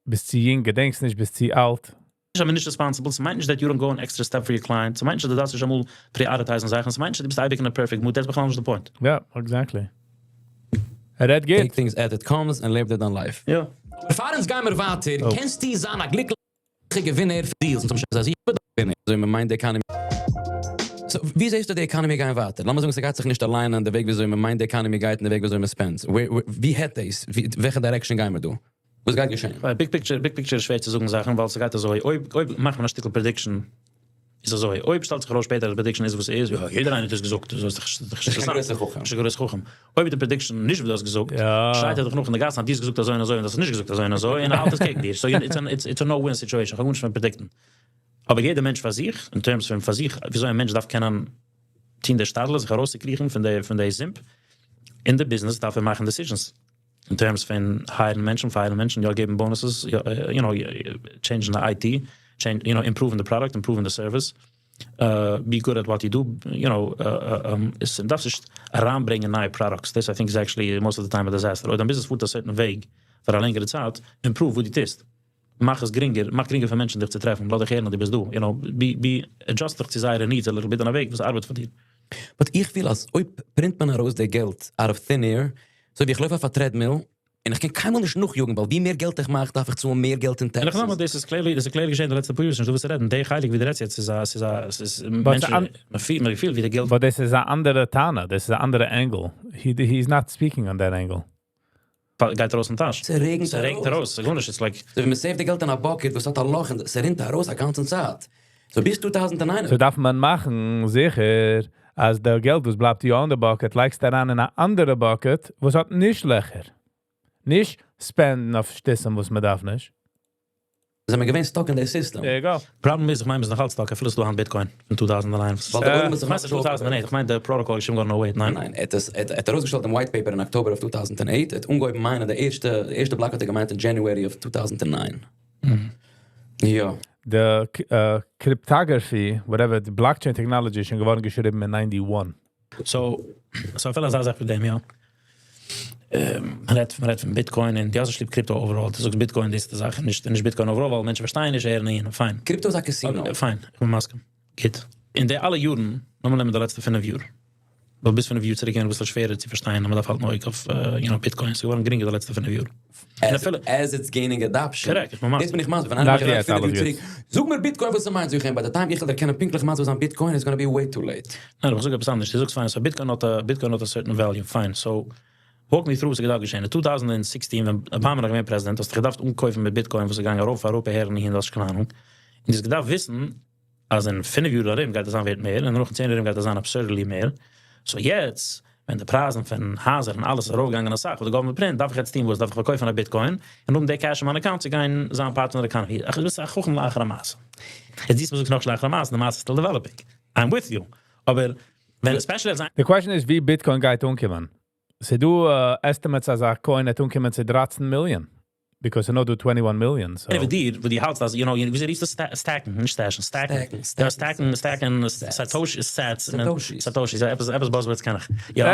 ביסט צו יונג, געדענקסט נישט, ביסט צו אלט. נישט אז מ'איז נישט responsible, ס'מיינט נישט that you don't go an extra step for your client, ס'מיינט נישט אז דו דארפסט נישט אמאל prioritize ן זאכן, ס'מיינט נישט אז דו ביסט אייביג אין א perfect mood, דאס איז בכלל נישט די point. יא, exactly. ער רעדט גוט. Take things as it comes און לעב דיר דיין life. יא. פאר אונז גיימער ווייטער, קענסטו זיין א גליקליכע געווינער פון deals און צום שלוס אז איך בין דער געווינער. אזוי מען מיינט די economy. So ווי זעסטו די economy גיין ווייטער? לאמיר זאגן ס'גייט זיך נישט align ען די וועג וויאזוי מען מיינט די economy גייט און די וועג וויאזוי מען spend ט. ווי העט דאס? וועלכע direction גיימער דא? וואס גייט געשען? Big picture, big picture איז שווער צו זאגן זאכן ווייל ס'גייט אזוי, אויב אויב מאכט מען א שטיקל prediction איז אזוי, אויב שטעלט זיך ארויס שפעטער אז די prediction איז וואס ס'איז, יא יעדער איינער האט עס געזאגט, איז דאך נישט נישט קיין גרויסע חכם. נישט קיין גרויסע חכם. אויב איז די prediction נישט וואס דו האסט געזאגט, שרייט ער דיך נאך אין די גאסן אז דו האסט געזאגט אזוי און אזוי און דו האסט נישט געזאגט אזוי און אזוי און ער האלט עס קעגן דיר, so it's a no win situation, כ'האב גארנישט פון predict ן. אבער יעדער מענטש פאר זיך, אין terms פון פאר זיך, וויאזוי א מענטש דארף קענען טון די השתדלות זיך ארויסצוקריכן פון די פון די זומפ, אין די ביזנעס דארף ער מאכן decisions. אין terms פון hire ן מענטשן, fire ן מענטשן, יא געבן bonuses, you know, change ן די IT, you know, improve ן די פראדוקט, improve ן די service, be good at what you do, you know, עס דארפסט נישט אריינברענגען נייע products, דאס I think איז actually most of the time a disaster, אויב דיין ביזנעס פארט א certain וועג פאר א לענגערע צייט, improve וואס דו טוסט, מאך עס גרינגער, מאך גרינגער פאר מענטשן דיך צו טרעפן, לאז דיך הערן אז דו ביסט דא, you know, be be, adjust דיך צו זייערע needs a little bit אין א וועג וואס ארבעט פאר דיר. But איך פיל אז אויב print מען ארויס די געלט out of thin air, אזוי ווי איך לויף אויף א treadmill, און איך קען קיינמאל נישט נאכיאגן ווייל ווי מער געלט איך מאך דארף איך צאלן מער געלט אין און איך taxes. נאכאמאל דאס איז clearly דאס איז clearly געשען די לעצטע פאר יאר ס'נישט דא וואס צו רעדן, די חלק ווי דו רעדסט יעצט איז א ס'איז א ס'איז מענטשן מ'פילט מ'פילט ווי די געלט. But דאס איז א אנדערע טענה, דאס איז א אנדערע angle, he he is not speaking on that angle. גייט ארויס פון טאש. ס'רעגנט ס'רעגנט ארויס, ס'איז גארנישט, it's like. אזוי ווי מ'save ט די געלט אין א bucket וואס האט א לאך און ס'רינט ארויס א גאנצן צייט. So ביז 2009. So דארף מען מאכן זיכער אז די געלט וואס בלייבט יא אין די bucket לייגסטו אריין אין א אנדערע bucket וואס האט נישט לעכער. נישט spend ן אויף שטותים וואס מען דארף נישט. זענען מיר געווען stuck אין די system. There you go. פראבלעם איז איך מיין מ'איז נאכאלץ stuck אפילו ס'דא היינט Bitcoin פון 2009. ווייל די עולם איז זיך כ'מיין ס'איז 2008, כ'מיין די פראטאקאל איז שוין געווארן 08, ניין? ניין, ער האט עס, ער האט ארויסגעשטעלט דעם white paper אין October of 2008, ער האט אנגעהויבן mine ען די ערשטע, די ערשטע block האט ער גע mine ט אין January of 2009. יא. די cryptography, whatever, די blockchain technology איז שוין געווארן געשריבן אין 91. So, so אפילו אזא זאך ווי דעם, יא. מען רעדט מען רעדט פון Bitcoin און דו האסט נישט ליב crypto overall, דו זאגסט Bitcoin דאס איז די זאך און נישט נישט Bitcoin overall ווייל מענטשן פארשטייען נישט הערן אהין, fine. Crypto איז א casino. Fine, איך בין מסכים. גוט. אין די אלע יארן, לאמיר נעמען די לעצטע 5 יאר, ווייל ביז 5 יאר צוריק איז אביסל שווערער צו פארשטיין אז מען דארף האלטן אויג אויף you know Bitcoin, ס'איז געווארן גרינגער די לעצטע 5 יאר. As it's gaining adoption. Correct, איך בין דאס מסכים. בין איך מסביר. ווען איינער נאך מיך יעצט, 5 יאר אלעס צוריק, גוט. זאג מיר Bitcoin וואס ס'מיינט, זאג איך אים, by the time איך וועל דערקענען פונקטליך מסביר זיין Bitcoin, it's gonna be way too late. ניין, אבער איך זאג עפעס אנדערש. דו זאגסט fine, so Bitcoin האט א Bitcoin האט א certain value, fine. So walk me through וואס איז געדארפט געשען. אין 2016, ווען אבאמא נאך געווען פרעזידענט, האסטו געדארפט אנקויפן מיט Bitcoin, וואס איז געגאנגען ארויף, אראפ, אהער און אהין, דאס איז קיין אהנונג. און דו האסט געדארפט וויסן, אז אין 5 יאר ארום גייט עס זיין ווערט מער, און נאך אין 10 יאר ארום גייט עס זיין absurdly מער. So יעצט, ווען די פרייזן פון הייזער און אלעס איז ארויפגעגאנגען אסאך, וואס די government print, דארף איך יעצט טון וואס? דארף איך פארקויפן א Bitcoin און האבן די cash אין מיין account צו גיין זיין part פון די economy. איך ביסט א חכם לאחר המעשה. יעצט דיסמאל זאגסט נאך לאחר המעשה, די מעשה איז still developing. I'm with you. אבער ווען especially אז The question is ווי Bitcoin גייט אנקומען. ס'דא estimates אז א coin וועט אנקומען צו 13 million. Because ס'נאר דא 21 million. So. ווי דיר, וואו דו האלטסט אז, you know, ווי רופסט דאס stacken, נישט stashen, stacken. Stacken, יא, stacken, stacken, Satoshi, sats, Satoshis. Satoshis, יא, עפעס, עפעס buzzwords קען איך. יא,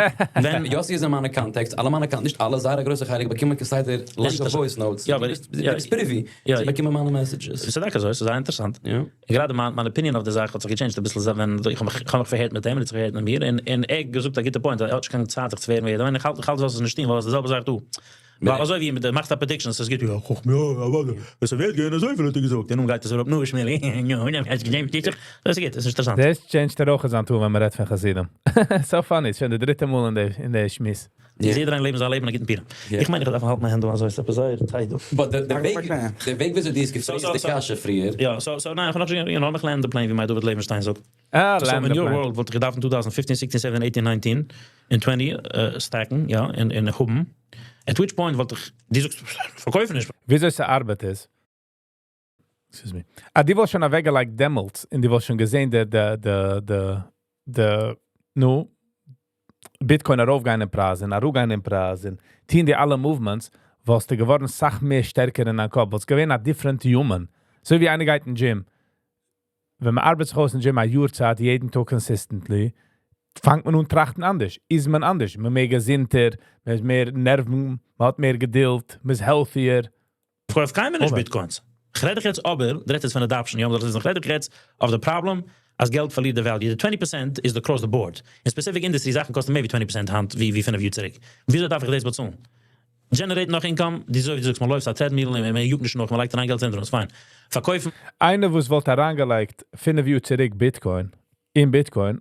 ווען, יאסי איז אין מיינע contacts, אלע מיינע contacts, נישט אלע, זייער א גרויסע חלק, באקומען כסדר לאנגע voice notes. יא, אבער- יא, ביסט privy. יא, זיי באקומען מיינע messages. ס'איז טאקע אזוי, ס'איז זייער אינטערעסאנט. יא. גראדע מיין מיין opinion אויף די זאך האט זיך גע changed אביסל, ווען איך האב מיך פארהערט מיט אים, ער האט זיך פארהערט מיט מיר, און און ער האט געזאגט א גוטע point, ער האט נישט קיין צייט זיך צו ווערן מיט יעדעם, איך האלט זאלסט עס נישט טון, ווייל עס איז די זעלבע זאך דא. ווייל אזוי ווי מיט די מאכסט א prediction, עס איז גוט, יא, חכם, יא, אבער, עס ווערט גיין אזוי פיל האט ער געזאגט, און נון גייט עס אראפ, נו, שמעלי, נו, נו, האסט געזען, דאס איז גוט, דאס איז אינטערעסאנט. דאס changed ער אויך זיין tune, ווען מען רעדט פון חסידים. So funny, איז שוין די דריטע מאל אין די שמועס. יעדער איין לעבן זיין לעבן, א גוטן פורים. איך מיין, איך דארף האלטן מיין הענט דא אזוי, ס'איז עפעס זייער tight דא. But די וועג, די וועג וויאזוי דו האסט געפרעגט די קשיא פריער. יא, so, ניין, איך האב נאך נישט, לאמיך land the plane, ווי מיין דוד לעווענשטיין זאגט. Ah, So land in the your plane. world וואלט איך געדארפט אין 2015, 16, 17, 18, 19 און 20 stacken, יא, אין האבן. At which point וואלט איך, דו זאגסט, פארקויפן נישט. וויאזוי ס'ארבעט איז. Excuse me. אה, דו וואלסט שוין אוועקגעלייגט דעמאלטס, און דו וואלסט שוין געזען, די, די, די, די, די, נו, Bitcoin ארויפגיין אין פרייז, און אראפגיין אין פרייז, און טון די אלע movements, וואלסטו געווארן סאך מער שטערקער אין דיין קאפ, וואלסט געווען א different human. אזוי ווי איינער גייט אין gym. ווען מען ארבעט זיך אויס אין gym א יאר צייט, יעדן טאג consistently, פאנגט מען אן טראכטן אנדערש. איז מען אנדערש. מען מער געזונטער, מען איז מער נערוון, מען האט מער געדולד, מען איז healthier. פארקויף קיינמאל נישט אבער. Bitcoins. איך רעד דיך יעצט אבער, דו רעדסט יעצט פון adoption, יא, דאס איז איך רעד דיך יעצט אויף די problem, אז געלט פארלירט די value. די 20% איז across the board. אין specific industry זאכן קאסטן maybe 20% היינט ווי 5 יאר צוריק. וויאזוי דארף איך דאס באצאלן? Generate נאך income, די אזוי ווי דו זאגסט, מען לויפט א treadmill און מען יאגט נישט נאך, מען לייגט אריין געלט אין דעם, fine. פארקויפן איינער, וואס וואלט אריינגעלייגט 5 יאר צוריק Bitcoin, אין Bitcoin,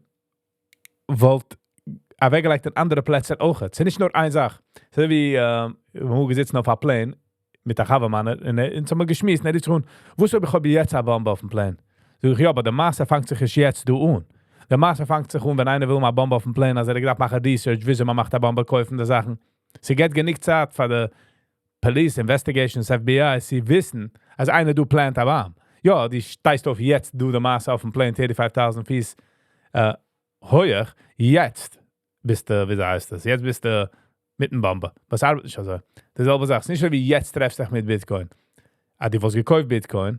וואלט אוועקגעלייגט אין אנדערע פלעצער אויך. עס איז נישט נאר איין זאך. אזוי ווי, מיר האבן געזיצן אויף א plane מיט א חבר מיינער, און אונז האבן מיר געשמועסט, און ער איז שוין, וואס אויב איך האב יעצט א באמבע אויפן plane? זאג איך, יא, אבער די מעשה פאנגט זיך ערשט יעצט דא אן. די מעשה פאנגט זיך אן, ווען איינער וויל מאל א באמבע אויפן plane, אז ער דארף מאכן research, וויאזוי מען מאכט א באמבע, קויפן די זאכן. ס'געט גענוג צייט פאר די police, investigations, FBI, זיי וויסן, אז איינער דא plant א bomb. יא, דו שטייסט אויף יעצט, דו די מעשה אויפן plane, 35,000 feet הויך, יעצט ביסטו, ווי הייסט דאס, יעצט ביסטו מיטן באמבע. וואס ארבעט נישט אזוי. די זעלבע זאך, ס'איז נישט ווי יעצט טרעפסט דיך מיט Bitcoin. אה, דו וואלסט געקויפט Bitcoin,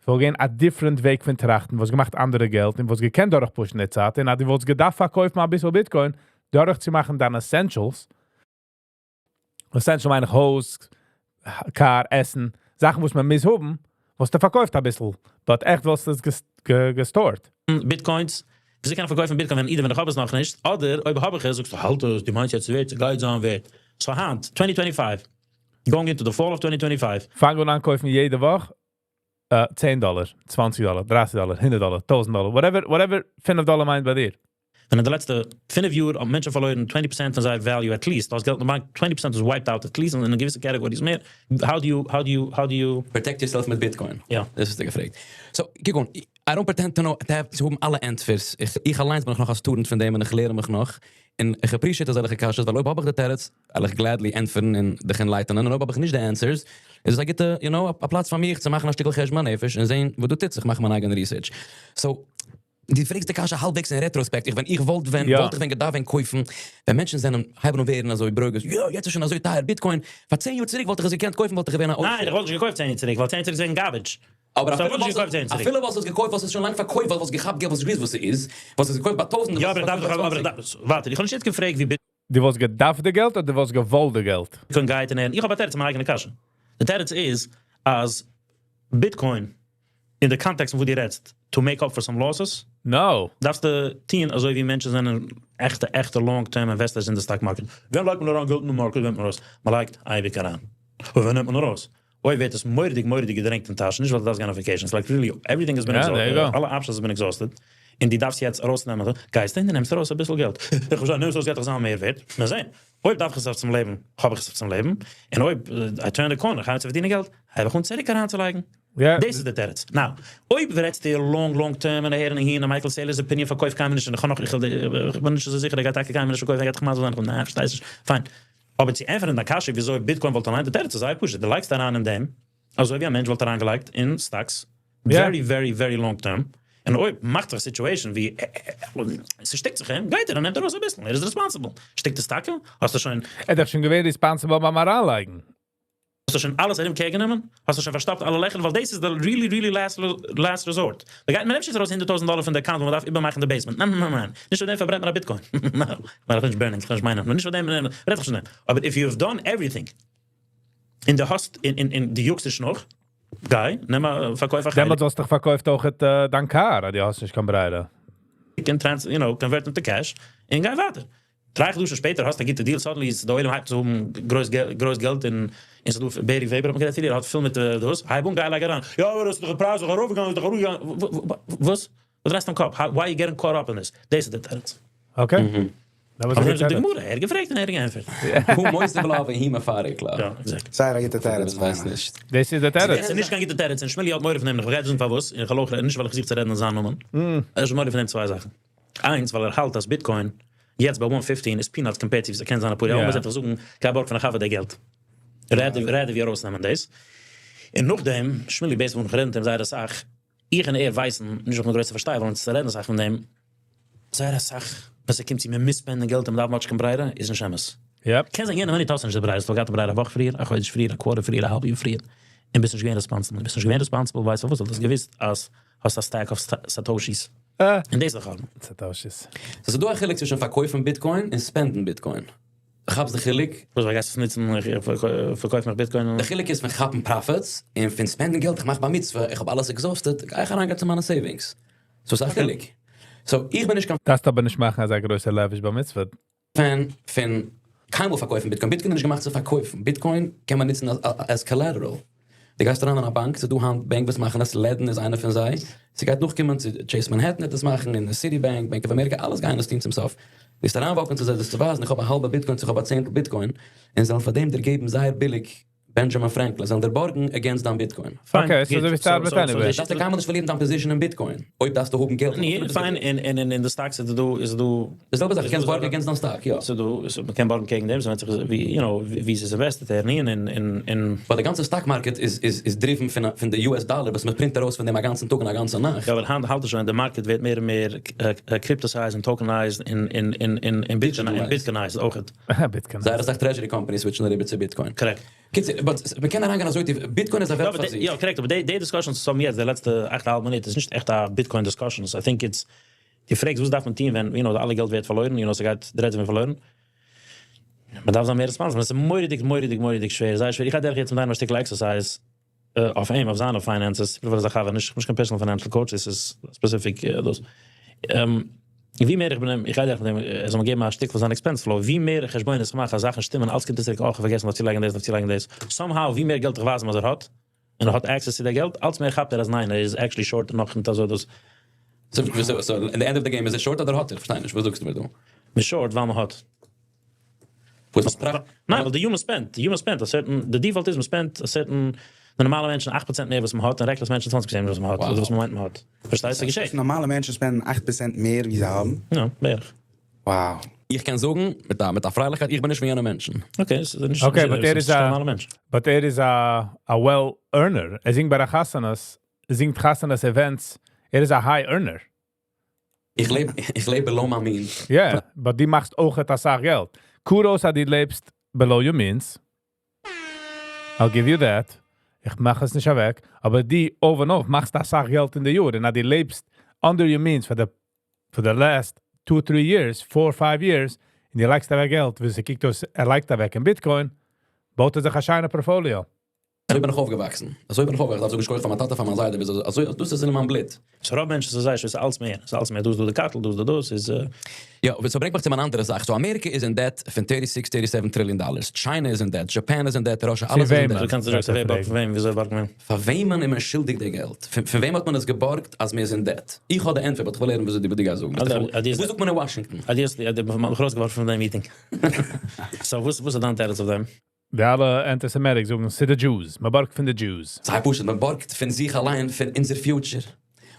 וואלט געווען א different וועג פון טראכטן, וואלסט געמאכט אנדערע געלט, און וואלסט געקענט דורכפושן די צייט, און אז דו וואלסט געדארפט פארקויפן א ביסל Bitcoin, דורכצומאכן דיינע essentials, essential מיין איך הויז, car, עסן, זאכן, וואס מען מוז האבן, וואלסטו פארקויפט א ביסל. But עכט וואלסטו עס גע stored. Bitcoins, וויאזוי קען איך פארקויפן Bitcoin, ווען אידער ווען איך האב עס נאך נישט, אדער אויב האב איך עס, זאגסטו, האלט עס, דו מיינסט יעצט ווערט, ס'גייט זיין ווערט. So היינט, 2025, going into the fall of 2025. פאנג אן אנקויפן יעדע וואך, 10 דאלאר, 20 דאלאר, 30 דאלאר, 100 דאלאר, 1000 דאלאר, whatever, whatever 5 דאלאר מיינט ביי דיר. ווען אין די לעצטע 5 יאר האבן מענטשן פארלוירן 20% פון זייער value at least, דאס געלט אין באנק 20% איז wiped out at least, און אין געוויסע categories מער. How do you Protect yourself מיט Bitcoin. יא. דאס האסטו געפרעגט. So, קוק אן, I don't pretend to know, to have, צו האבן אלע ענטפערס. איך אליין בין נאך א student פון דעם און איך לערן מיך נאך. און איך appreciate אזעלכע קשיות, ווייל אויב האב איך די תירוץ, וועל איך gladly ענטפערן און דיך enlightenen. און אויב האב איך נישט די answers, איז עס א גוטע, א פלאץ פאר מיר צו מאכן א שטיקל חשבון הנפש און זען, וואו דא טוט זיך, מאכן מיין אייגענע research. So, דו פרעגסט די קשיא האלבוועגס אין retrospect. איך, ווען איך וואלט, ווען, וואלט איך ווען געדארפט ווען קויפן, ווען מענטשן זענען, הייבן אן ווערן אזוי ברוגז, יא, יעצט איז שוין אזוי טייער, Bitcoin, פאר 10 יאר צוריק וואלט איך עס געקענט קויפן, וואלט איך געווען א ניין, איך וואלט נישט געקויפט 10 יאר צוריק, ווייל 10 יאר צוריק איז געווען garbage. אבער So, אפילו וואלט נישט געקויפט 10 יאר צוריק. אפילו וואלסט עס געקויפט, וואלסט עס שוין לאנג פארקויפט, ווייל וואלסט געכאפט געלט, וואלסט געוואוסט וואס עס איז. וואלסט עס געקויפט ביי 1000, יא, אבער איך דארף דאך, אבער איך דארף, ווארט, איך האב נישט יעצט געפרעגט, ווי. דו וואלסט געדארפט די געלט אדער דו וואלסט געוואלט די געלט? Bitcoin גייט און איך האב א תירוץ צו מיין אייגענע קשיא. די תירוץ איז אז Bitcoin אין די context פון וואס דו רעדסט, to make up for some losses, No. דארפסטו טון אזוי ווי מענטשן זענען עכטע עכטע long term investors אין די stock market. ווען לייגט מען אריין געלט אין די market? ווען נעמט מען ארויס? מען לייגט אייביג אריין. אבער ווען נעמט מען ארויס? אויב ווערט עס מורא'דיג מורא'דיג געדרענגט אין טאש, נישט ווייל דו דארפסט גיין אויף vacation, it's like really everything has been exhausted, אלע options have been exhausted, און דו דארפסט יעצט ארויסנעמען, גייסטו און דו נעמסט ארויס אביסל געלט. איך פארשטיי, נעמסט ארויס גייט דאך זיין מער ווערט, מיר זען. אויב דארף איך עס אויף צום לעבן, האב איך עס אויף צום לעבן, און אויב I turn the corner, איך הייב אן צו פארדינען געלט, הייב איך אן צוריק אריינצולייגן. דאס איז די תירוץ. Now, אויב רעדסטו long long term און אהער און אהין, און מייקל סעילער'ס opinion פארקויפט קיינמאל נישט, און איך האב נאך, איך בין נישט אזוי זיכער ער גייט טאקע קיינמאל נישט פארקויפן, ער גייט דיך מסביר זיין, ניין, פארשטייסט נישט, פיין. אבער צו ענטפערן דיין קשיא וויאזוי Bitcoin וואלט אליין, די תירוץ איז זייער פשוט, דו לייגסט אריין אין דעם, אזוי ווי א מענטש וואלט אריינגעלייגט אין stocks, very very very long term, און אויב מאכט זיך א situation ווי ס'שטיקט זיך אים, גייט ער און נעמט ארויס אביסל, ער איז responsible. שטיקט עס טאקע? האסטו שוין. ער איז דאך שוין געווען responsible ביים אריינלייגן. האסטו שוין אלעס ארום קער גענומען? האסטו שוין פארשטאפט אלע לעכער? ווייל דאס איז די really really last last resort. מ'גייט מ'נעמט נישט ארויס 100,000 דאלער פון די account ווייל מ'דארף איבערמאכן די basement. ניין ניין ניין. נישט פאר דעם פארברענט מען א Bitcoin. ניין. כ'מיין נישט burning, כ'מיין נישט מיינען. נישט פאר דעם רעד איך נישט פון דעם. אבער if you have done everything און דו האסט און דו יאגסט נישט נאך, גיי נעם א פארקויף א חלק. דעמאלטס וואלסטו דאך פארקויפט אויכעט דיין קאר אז דו האסט נישט קיין ברירה. און trans you know convert into cash און גיי ווייטער. 3 חדשים שפעטער האסטו א גוטע deal, suddenly איז די עולם הייבט צו האבן גרויס גרויס געלט און און ס'איז דא בערי וועבער האט מען גערעדט פריער האט פיל מיט דאס, הייב אן גיי לייג אריין, יא אבער עס איז דאך די פרייז איז דאך ארויפגעגאנגען איז דאך אראפגעגאנגען, וואס? וואס דרייסטו דיין קאפ? Why you getting caught up in this? דאס איז די תירוץ. Okay. אבער זאגט די גמרא, ער האט געפרעגט און ער האט געענטפערט. הוא מוסיף לה והיא מפרק לה. יא, exactly. זייער א גוטע תירוץ. ווייס נישט. דאס איז די תירוץ. ס'איז נישט קיין גוטע תירוץ און שמילי האט מורא פון דעם, איך גיי דיר זאגן פארוואס, און איך וועל אויך רעדן, נישט ווייל איך זוך צו רעדן אין זיין נאמען, ער האט מורא פון דעם צוויי זאכן. איינס, ווייל ער האלט אז Bitcoin יעצט ביי 115 איז peanuts compared צו ווי ס'קען זיין אפאר יאר, און מ'זאל זיך זאגן, גיי בארג פון א חבר די געלט. רעד רעד ווי ארויסנעמען דאס. און נאכדעם, שמילי based אויף וואס איך רעד מיט אים זייער אסאך, איך און ער ווייסן, נישט ווייל איך בין א גרויסער פארשטייער, ווייל אונז רעדן אסאך פון דעם, זייער אסאך ווען ס'קומט צו מ'מוז spend ן געלט און מ'דארף מ'האט נישט קיין ברירה, איז נישט אמת. קען זיין יענע מינוט האסטו נישט די ברירה, האסט געהאט א ברירה א וואך פריער, א חודש פריער, א quarter פריער, א האלב יאר פריער, און ביסט נישט געווען responsible. ביסט נישט געווען responsible, ווייסט פארוואס? ווייל דו האסט געוואוסט אז האסט א stack of satoshis. און דאס איז דאך אלעמאל. Satoshis. ס'איז דא א חילוק צווישן פארקויפן Bitcoin און spend ן Bitcoin. כאפסט די חילוק? וואס ווייל גייסט עס נוצן איך פארקויף מיך Bitcoin. די חילוק איז פון כאפן profits און פון spend ן געלט, איך מאך בר מצוה, איך האב אלעס exhausted, גיי איך אריינגיין צו מיינע savings. So ס'איז א חילוק. So איך בין נישט קיין דארפסט אבער נישט מאכן אזא גרויסע lavish בר מצוה. Fan פון קיינמאל פארקויפן Bitcoin. Bitcoin איז נישט געמאכט צו פארקויפן. Bitcoin קען מען נוצן as collateral. דו גייסט אריין אין א באנק, ס'איז דא היינט בענק וואס מאכן עס, Ledn איז איינער פון זיי, ס'גייט נאכקומען צו Chase Manhattan וועט עס מאכן, און Citibank, Bank of America, אלעס גייען עס טון צום סוף. וועסט אריינוואק ן צו זיי דאס צו ווייזן, איך האב א האלבע Bitcoin צו איך האב א צענטל Bitcoin, און זיי וועלן פאר דעם דיר געבן זייער ביליג בענדזשאמין פרענקלין, זיי וועלן דיר בארגן against דיין Bitcoin. Okay, so אזוי ווי ס'ארבעט anyway. דארפסטו קיינמאל נישט פארלירן דיין position אין Bitcoin, אויב דארפסטו האבן געלט. ני, פיין, און און אין די stocks איז דא איז דא. די זעלבע זאך, דו קענסט בארגן against דיין סטאק, יא. ס'איז דא, מ'קען בארגן קעגן דעם, ס'ווענדט זיך ווי, you know, ווי ס'איז invested, און און און און. ווייל די גאנצע stock market איז איז איז driven פון פון די US דאלער וואס מ'פרינט ארויס פון דעם א גאנצן טאג און א גאנצע נאכט. יא, אבער היינט האלט עס שוין, די market ווערט מער און מער cryptosized און tokenized און און און און און bitcoinized אויכעט. Bitcoinized. זייער אסאך treasury companies switch ן אריבער צו Bitcoin. Correct. קיצור, but מ'קען אריינגיין אזוי טיף, Bitcoin איז א וועלט פאר זיך. יא, correct, אבער די discussions וואס האבן יעצט די לעצטע 8.5 מינוט איז נישט עכט א Bitcoin discussions, I think it's, דו פרעגסט וואס דארף מען טון ווען, you know, די אלע געלט ווערט פארלוירן, you know, ס'גייט די רעדט ווערן פארלוירן, מ'דארף זיין מער responsible, ס'איז מורא'דיג מורא'דיג מורא'דיג שווער, זייער שווער, איך גיי דורך יעצט מיט איינעם א שטיקל exercise אויף אים, אויף זיינע finances, איך בין א חבר, נישט קיין personal financial coach, דאס איז specific דאס. ווי מער איך בין, איך גיי דורך מיט אים, ער זאל מיר געבן א שטיקל פון זיין expense flow, ווי מער חשבונות איך מאך אז זאכן שטימען, אלץ קומט ער צוריק, אה, איך האב פארגעסן דארט צו לייגן דאס, דארט צו לייגן דאס. Somehow, ווי מער געלט איך ווייז אים אז ער האט, און ער האט access צו די געלט, אלץ מער כאפט ער אז ניין, ער איז actually short נאך מיט אזוי דאס. So, in the end of the game איז ער short אדער האט ער? איך פארשטיי נישט, וואס זאגסטו מיר דא? מ'איז short ווייל מ'האט. וואס טראכט? ניין, ווייל די human spend, די human spend a certain, די default איז מ'spend a certain, די נארמאלע מענטשן 8% מער וואס מ'האט, און reckless מענטשן 20% מער וואס מ'האט, אדער וואס מ'מיינט מ'האט. פארשטייסט? ס'געשעט. נארמאלע מענטשן spend ן 8% מער ווי זיי האבן? יא, בערך. Wow. איך קען זאגן, מיט א פרייליכקייט, איך בין נישט פון יענע מענטשן. Okay, ס'איז נישט Okay, but ער איז א נארמאלע מענטש. But ער איז א well earner. ער זינגט ביי די חתונות, זינגט חתונות events. ער איז א high earner. איך לעב below my means. Yeah, but דו מאכסט אויך א סאך געלט. Kudos אז דו לעבסט below your means. I'll give you that. איך מאך עס נישט אוועק. אבער דו אויבן אויף מאכסט א סאך געלט אין די יאר. און אז דו לעבסט under your means for the last 2, 3 years, 4, 5 years. און דו לייגסט אוועק געלט, ווי ס'קוקט אויס, ער לייגט אוועק אין Bitcoin, בויט ער זיך א שיינע portfolio. אזוי בין איך אויפגעוואקסן. אזוי בין איך אויפגעוואקסן. איך דארף זאגן שכוח פאר מיין טאטע, פאר מיין זיידע, וויאזוי אזוי, דאס איז אין מיין בלוט. So רוב מענטשן זיי זיי איז אלץ מער, איז אלץ מער, דאס דא די קארטל, דאס דא דאס איז יא, so ברענגט מיך צו אן אנדערע זאך. So אמעריקע איז אין debt פון 36, 37 trillion dollars. China איז in debt, Japan איז in debt, Russia, אלעס איז in וועמען? debt. דו קענסט זאגן, ווער בארגט פון וועם, וויאזוי בארגט מען? פאר וועמען איז מען שולדיג די געלט? פון וועם האט מען עס געבארגט, אז מיר זענען debt? איך האב די ענטפער, אבער איך וויל הערן, וואס דו גייסט זאגן. וואס זאגט מען אין Washington? אדיעס, מ'האט מיך ארויסגעווארפן פון דיין meeting. So, וואס איז דיין תירוץ אויף דעם? די אלע antisemitic זאגן, ס'איז די Jews. מען בארגט פון די Jews. זייער פשוט, מען בארגט פון זיך אליין, פון אונזער future.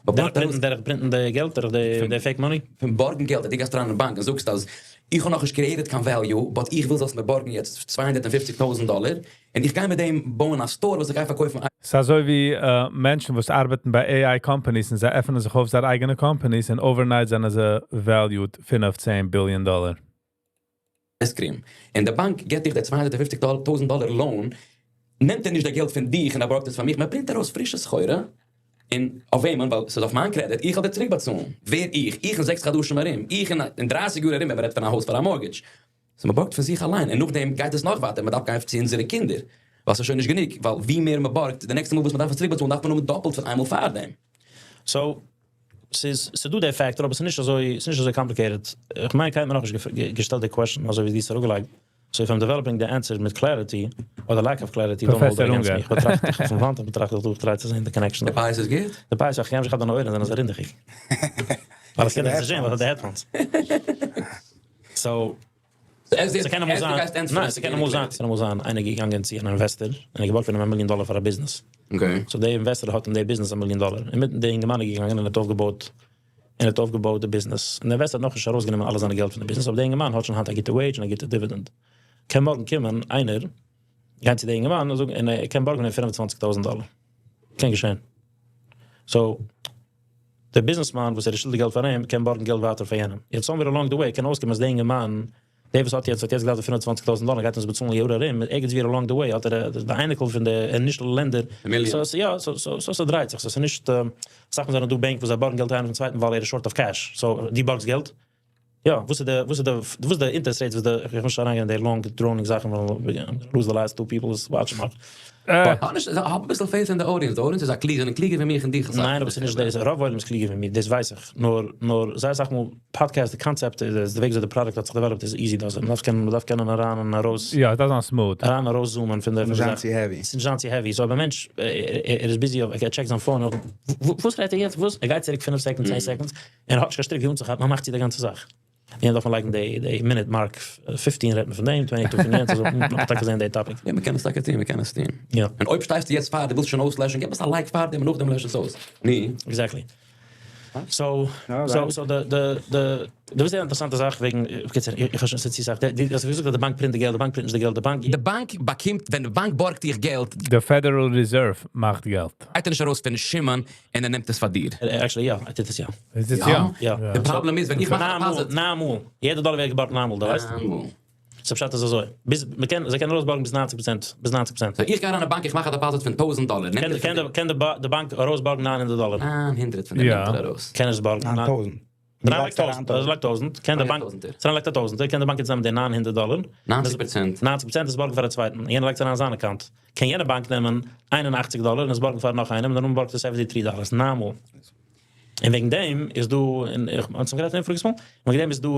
מען דורך בארגט ארויס print ן, דורך print ן די געלט, דורך די fake money? פון בארגן געלט, דו גייסט אריין אין באנק און זאגסט, אז איך האב נאך נישט created קיין value, but איך וויל זאלסט מיר בארגן יעצט 250.000 דאלאר, און איך גיי מיט דעם בויען א store, וואס איך גיי פארקויפן. ס'איז אזוי ווי מענטשן, וואס ארבעטן ביי AI companies און זיי עפענען זיך אויף זייערע אייגענע companies און overnight זענען זיי valued 15 billion dollar. Ice cream. און די באנק גיט דיר די 250.000 דאלאר loan, נעמט ער נישט די געלט פון דיך און ער בארגט עס פאר מיך, מען print ארויס פרישע סחורה, און אויף וועמען, ווייל ס'איז אויף מיין credit, איך האב דיר צוריקבאצאלן. ווער איך? איך אין 6 חדשים ארום, איך אין 30 יאר ארום, ווען מען רעדט פון א הויז פאר א mortgage. So מען בארגט פון זיך אליין און נאכדעם גייט עס נאך ווייטער, מען דארף גיין צו אונזערע קינדער. וואס איז שוין נישט גענוג, ווייל ווי מער מען בארגט, די נעקסטע מאל וואס מען דארף עס צוריקבאצאלן, דארף מען האבן דאפלט פון איינמאל פאר דעם. So, ס'איז דא דער factor, אבער ס'איז נישט אזוי complicated. איך מיין, קיינער האט נאך נישט געשטעלט די question, אזוי ווי די אראפגעלייגט. So if I'm developing the answer מיט clarity, or the lack of clarity, don't hold it Professor against me. Ungar. איך באטראכט איך פון וואנט, איך באטראכט איך דורך try צו זען די connection. די פיאות איז גוט? די פיאות, איך האב דא אויערן, זענען זיי רינדעכיג. ווייל איך קען נישט זען, ווייל די headphones. So, ס'קען אמאל זיין, ניין, ס'קען אמאל זיין, ס'קען אמאל זיין, איינער געגאנגען צו אן investor, און ער געבארגט פון אים א מיליאן דאלאר פאר א business. So דער investor האט אין דער business א מיליאן דאלאר. און מיט דעם יונגערמאן איז געגאנגען און האט אויפגעבויט, און האט אויפגעבויט די business. און דער investor האט נאך נישט ארויסגענומען אלע זיינע געלט פון די business, אבער דער יונגערמאן האט שוין היינט א גוטע wage און א גוטע dividend. קען מארגן קומען איינער, גיין צו דעם יונגערמאן און זאגן, און ער קען בארגן אים 25.000 דאלאר. קען געשען. So, דער businessman, וואס ער איז שולדיג געלט פאר אים, קען בארגן געלט ווייטער פאר יענעם. יעצט somewhere along the way קען אויסקומען, אז דער יונגערמאן, דער וואס האט יעצט געלט 25.000 דאלאר, גייט אונז באצאלן א יאר ארום, ערגעץ ווי along the way האט ער די אייניקל פון די initial lender. מיליאן. So, יא, so ס'דרייט זיך. So, ס'איז נישט, זאגט מען זענען דא בענק, וואס זיי בארגן געלט איינער פון צווייטן, ווייל ער איז short of cash. So, דו בארגסט געלט. יא, וואס איז די interest rate, וואס די, איך מוז שוין אריינגיין אין די long droning זאכן, ווייל I'm lose the last two people who's watching. האב א ביסל faith אין די audience. די audience איז א קלוגער, זענען קלוגער ווי מיך און דיך. ניין, אבער ס'איז נישט דאס. רוב עולם איז קלוגער ווי מיר, דאס ווייס איך. נאר, זיי זאגן מאל, podcast, די concept, איז די וועג ווי די product האט זיך developed, איז easy דאס. מען דארף קענען אריין און ארויס. יא, דאס איז smooth. אריין ארויס zoomen פון דער נישט זיין צו heavy. ס'איז נישט זיין צו heavy. So, אבער מענטש, ער איז busy, ער check ט זיין phone, וואס רעדט ער יעצט? וואס? ער גייט צוריק 5 seconds, 10 seconds, און ער האט נישט קיין שטריק ווי אנצוכאפן, מען מאכט זיך די גאנצע זאך. יענער דארף מען לייגן די minute mark, 15 רעדט מען פון דעם, 22 פון יענץ, אזוי, נאך טאקע זען די topic. יא, מען קען עס טאקע טון, מען קען עס טון. יא. און אויב שטייסטו יעצט פאר, דו ווילסט שוין אויסלעשן, גיב עס א like פאר דעם און נאכדעם לעש עס אויס. ני. Exactly. So the דאס איז אן אינטערעסאנטע זאך וועגן, קיצור, איך האב שוין צו זאגן, די האסט געזאגט אז די באנק print די געלט, די באנק print נישט די געלט, די באנק די באנק באקומט, ווען די באנק בארגט דיר געלט, The Federal Reserve מאכט געלט. גייט ער נישט ארויס פון שמעון און ער נעמט עס פאר דיר. Actually, יא, ער טוט עס יא. איז עס יא? יא? יא. די פראבלעם איז, ווען איך מאך א deposit. 9 מאל. יעדער דאלאר ווערט געבארגט 9 מאל, דו ווייסט? 9 מאל. So פשט איז אזוי. ביז מען קען, זיי קענען ארויסבארגן ביז 90%, ביז 90%. So, איך גיי אריין אין באנק, איך מאך א deposit פון 1000 דאלאר. נעמט ער קען פון קען די באנק ארויסבארגן 900 דאלאר? 900 פון דעם נעמט ער ארויס. קען עס בארגן. 9000. 300.000, 300.000, קען די באנק, 300.000, קען די באנק יעצט נעמען די 900 דאלאר. 90%. 90% איז בארגן פאר א צווייטן. יענער לייגט עס אין זיין account. קען יענע באנק נעמען 81 דאלאר און עס בארגן פאר נאך איינעם, און דאן בארגט ער 73 דאלאר. 9 מאל. און וועגן דעם איז דא, און איך האב צום גערעדט אין פאריגס מאל, וועגן דעם איז דא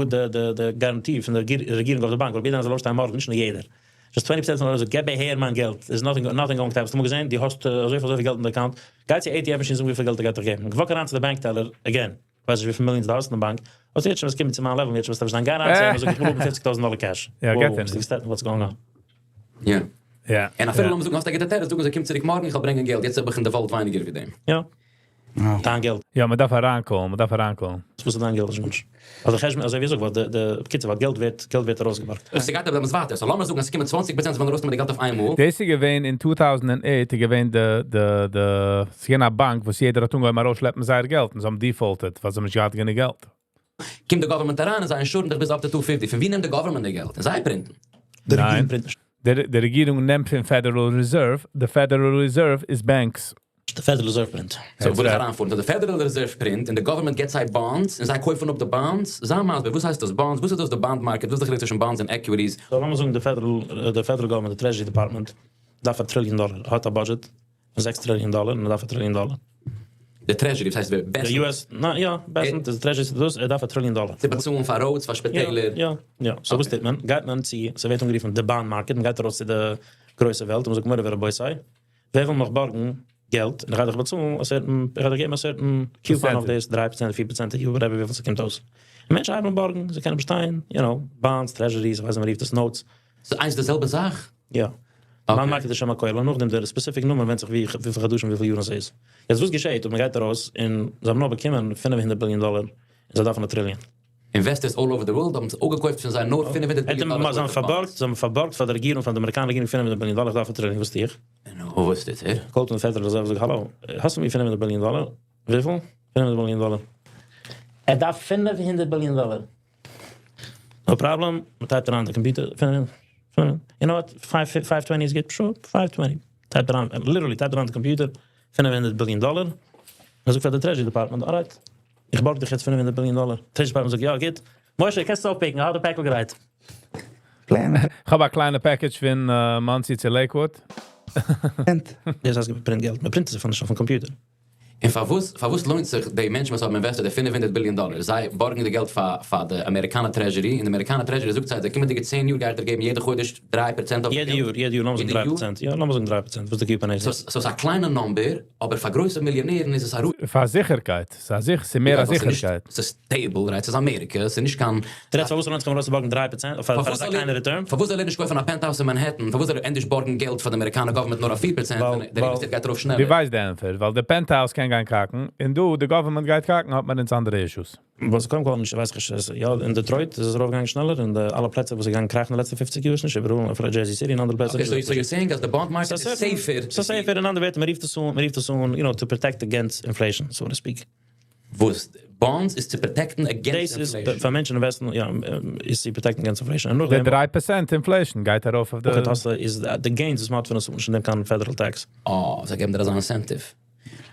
די guarantee פון דער רעגירונג אויף די באנק, ווייל יעדער זאל אויפשטיין מארגן, נישט נאר יעדער. Just 20% פון די געב אהער מיין געלט. There's nothing going to happen. האסט אמאל געזען, דו האסט אזוי פיל געלט אין די account. גיי צו ATM machine, זאג וויפיל געלט ער גייט דיר געבן. Walk אריין צו די bank teller, again. ווייס נישט וויפיל millions דו האסט אין די באנק. וואס יעצט שוין, וואס קומט צו מיין level, יעצט וואס דארף איך גיין אריין צו אים, זאג איך וויל האבן 50.000 דאלאר cash. יא, Wow, גייט ער נישט. What's going on? יא. יא. און אפילו לאמיר זאגן, האסט א גוטע תירוץ, זאגן זיי, קום צוריק מארגן, איך וועל ברענגען געלט. יעצט האב איך אין די vault ווייניגער ווי דעם. יא. דיין געלט. יא, מען דארף אריינקומען, מען דארף אריינקומען. וואס איז דיין געלט, מענטש? אזוי חשבון, אזוי ווי זאג, וואס די קיצור, וואס געלט ווערט ארויסגעבראכט. עס גייט אבער דאס ווייטער. So לאמיר זאגן, עס קומען 20% פון ארויסנעמען די געלט אויף איינמאל. דאס איז געווען אין 2008, איז געווען די ס'איז געווען א באנק, וואס יעדער האט אנגעהויבן ארויסשלעפן זייער געלט און זיי האבן defaulted, ווייל זיי האבן נישט געהאט גענוג געלט. קומט די government אריין און זיי insure ן דיך ביז up to 250. פון ווי נעמט די government די געלט? און זיי print ן. די ניין. רעגירונג print נישט. די רעגירונג נעמט פון Federal Reserve. The Federal Reserve איז banks. די Federal Reserve print. So וויל איך אריינפארן. So די Federal Reserve print און די government געט זיי bonds און זיי קויפן אפ די bonds. זיי מסביר, וואס הייסט דאס bonds? וואס איז דאס די bond market? וואס איז די חילוק צווישן bonds און equities? So לאמיר זאגן, די federal government, די Treasury Department, דארף א trillion dollar, האט א budget פון 6 trillion dollar און ער דארף א trillion dollar. די Treasury, וואס הייסט ווער? די US, נא, יא, Bessent, די Treasury, דאס, ער דארף א trillion dollar. צו באצאלן פאר roads, פאר שפיטעלער. יא. So וואס טוט מען? גייט מען צו, ס'ווערט אנגערופן די bond market, מען גייט ארויס צו די גרויסע וועלט און מען זאגט, מורי ורבותי, ווער וויל נאך בארגן געלט? און איך גיי דיך באצאלן א certain, איך גיי דיר געבן א certain coupon אויף דאס, 3%, 4% א יאר, whatever, וויפיל ס'קומט אויס. און מענטשן הייבן אן בארגן, זיי קענען באשטיין, bonds, treasuries, איך ווייס נישט, מען רופט עס notes. ס'איז איינס די זעלבע זאך? יא. Bond market איז שוין א כולל, נאכדעם דער specific נומער ווענדט זיך וויפיל חדשים, וויפיל יארן עס איז. יעצט וואס געשעט, אויב מען גייט ארויס און זיי האבן נאר באקומען 500 billion dollar און זיי דארפן א trillion. Investors all over the world האבן אפגעקויפט פון זיי נאר 500 billion dollar. זיי האבן פארבארגט, זיי האבן פארבארגט פאר די רעגירונג, פאר די אמעריקאנער רעגירונג 500 billion dollar, איך דארף א trillion, וואס טו איך? נו, וואס טוט ער? Call ט די Federal Reserve, זאגט, האלא, האסטו מיר 500 billion dollar? וויפיל? 500 billion dollar. ער דארף 500 billion dollar. No problem, מען type ט אריין די computer, 500, you know what, 520 is good, sure, 520. Type ט אריין, literally type ט אריין די computer, 500 billion dollar. ער זאגט פאר די Treasury Department, alright, איך בארג דיך יעצט 500 billion dollar. Treasury Department זאגט, יא, גוט. משה, קענסט אויפ pick ן, האב די פעקל גרייט. Plan. איך האב א קליינע package פון Monsey צו Lakewood. דאס הייסט print געלט, מען print עס פון אויפן computer. און פארוואס לוינט זיך די מענטשן וואס האבן invested די 500 billion dollar? זיי בארגן די געלט פאר די אמעריקאנער Treasury, און די אמעריקאנער Treasury זאגט זיי, די קומענדיגע 10 יאר גייט ער געבן יעדע חודש 3% אויף יעדע יאר, יעדע יאר, לאמיר זאגן 3%. יא, לאמיר זאגן 3%, וואס די coupon איז. So ס'איז א קליינע number, אבער פאר גרויסע מיליאנערן איז עס א פאר זיכערקייט. ס'איז מער א זיכערקייט. ס'איז stable, right? ס'איז אמעריקע, ס'איז נישט קיין דו רעדסט פארוואס לוינט זיך ארויס צו בארגן 3% פאר אזא קליינע return? פארוואס זאל ער נישט קויפן א penthouse אין Manhattan? פארוואס זאל ער ענדערש בארגן געלט פאר די אמעריקאנער government נאר א 4%, ווען דער real estate גייט ארויף שנעלער? דו ווייסט די ענטפער, ווייל די penthouse קען גיין קאקן, און דו, די government גייט קאקן, האט מען אונז אנדערע issues. וואס קודם כל נישט, ווייס איך נישט, יא, אין Detroit איז עס ארויפגעגאנגען שנעלער, אין די אלע פלעצער וואס איז געגאנגען קראכן די לעצטע 50 יאר, נישט איבעראל, אפילו Jersey City און אנדערע פלעצער. Okay, so you're saying אז די bond market איז safer. So safer, אין אנדערע ווערטער, מען רופט עס אן, מען רופט עס אן, to protect against inflation, so to speak. וואס? Bonds איז צו protect ן against inflation? פאר מענטשן invest ן, יא, איז צו protect ן against inflation. און די 3% inflation גייט ארויף אויף די Okay, דאס איז די gains וואס מ'האט פון עס, נישט דעם קיין federal tax. אה, זיי געבן דיר אזא incentive.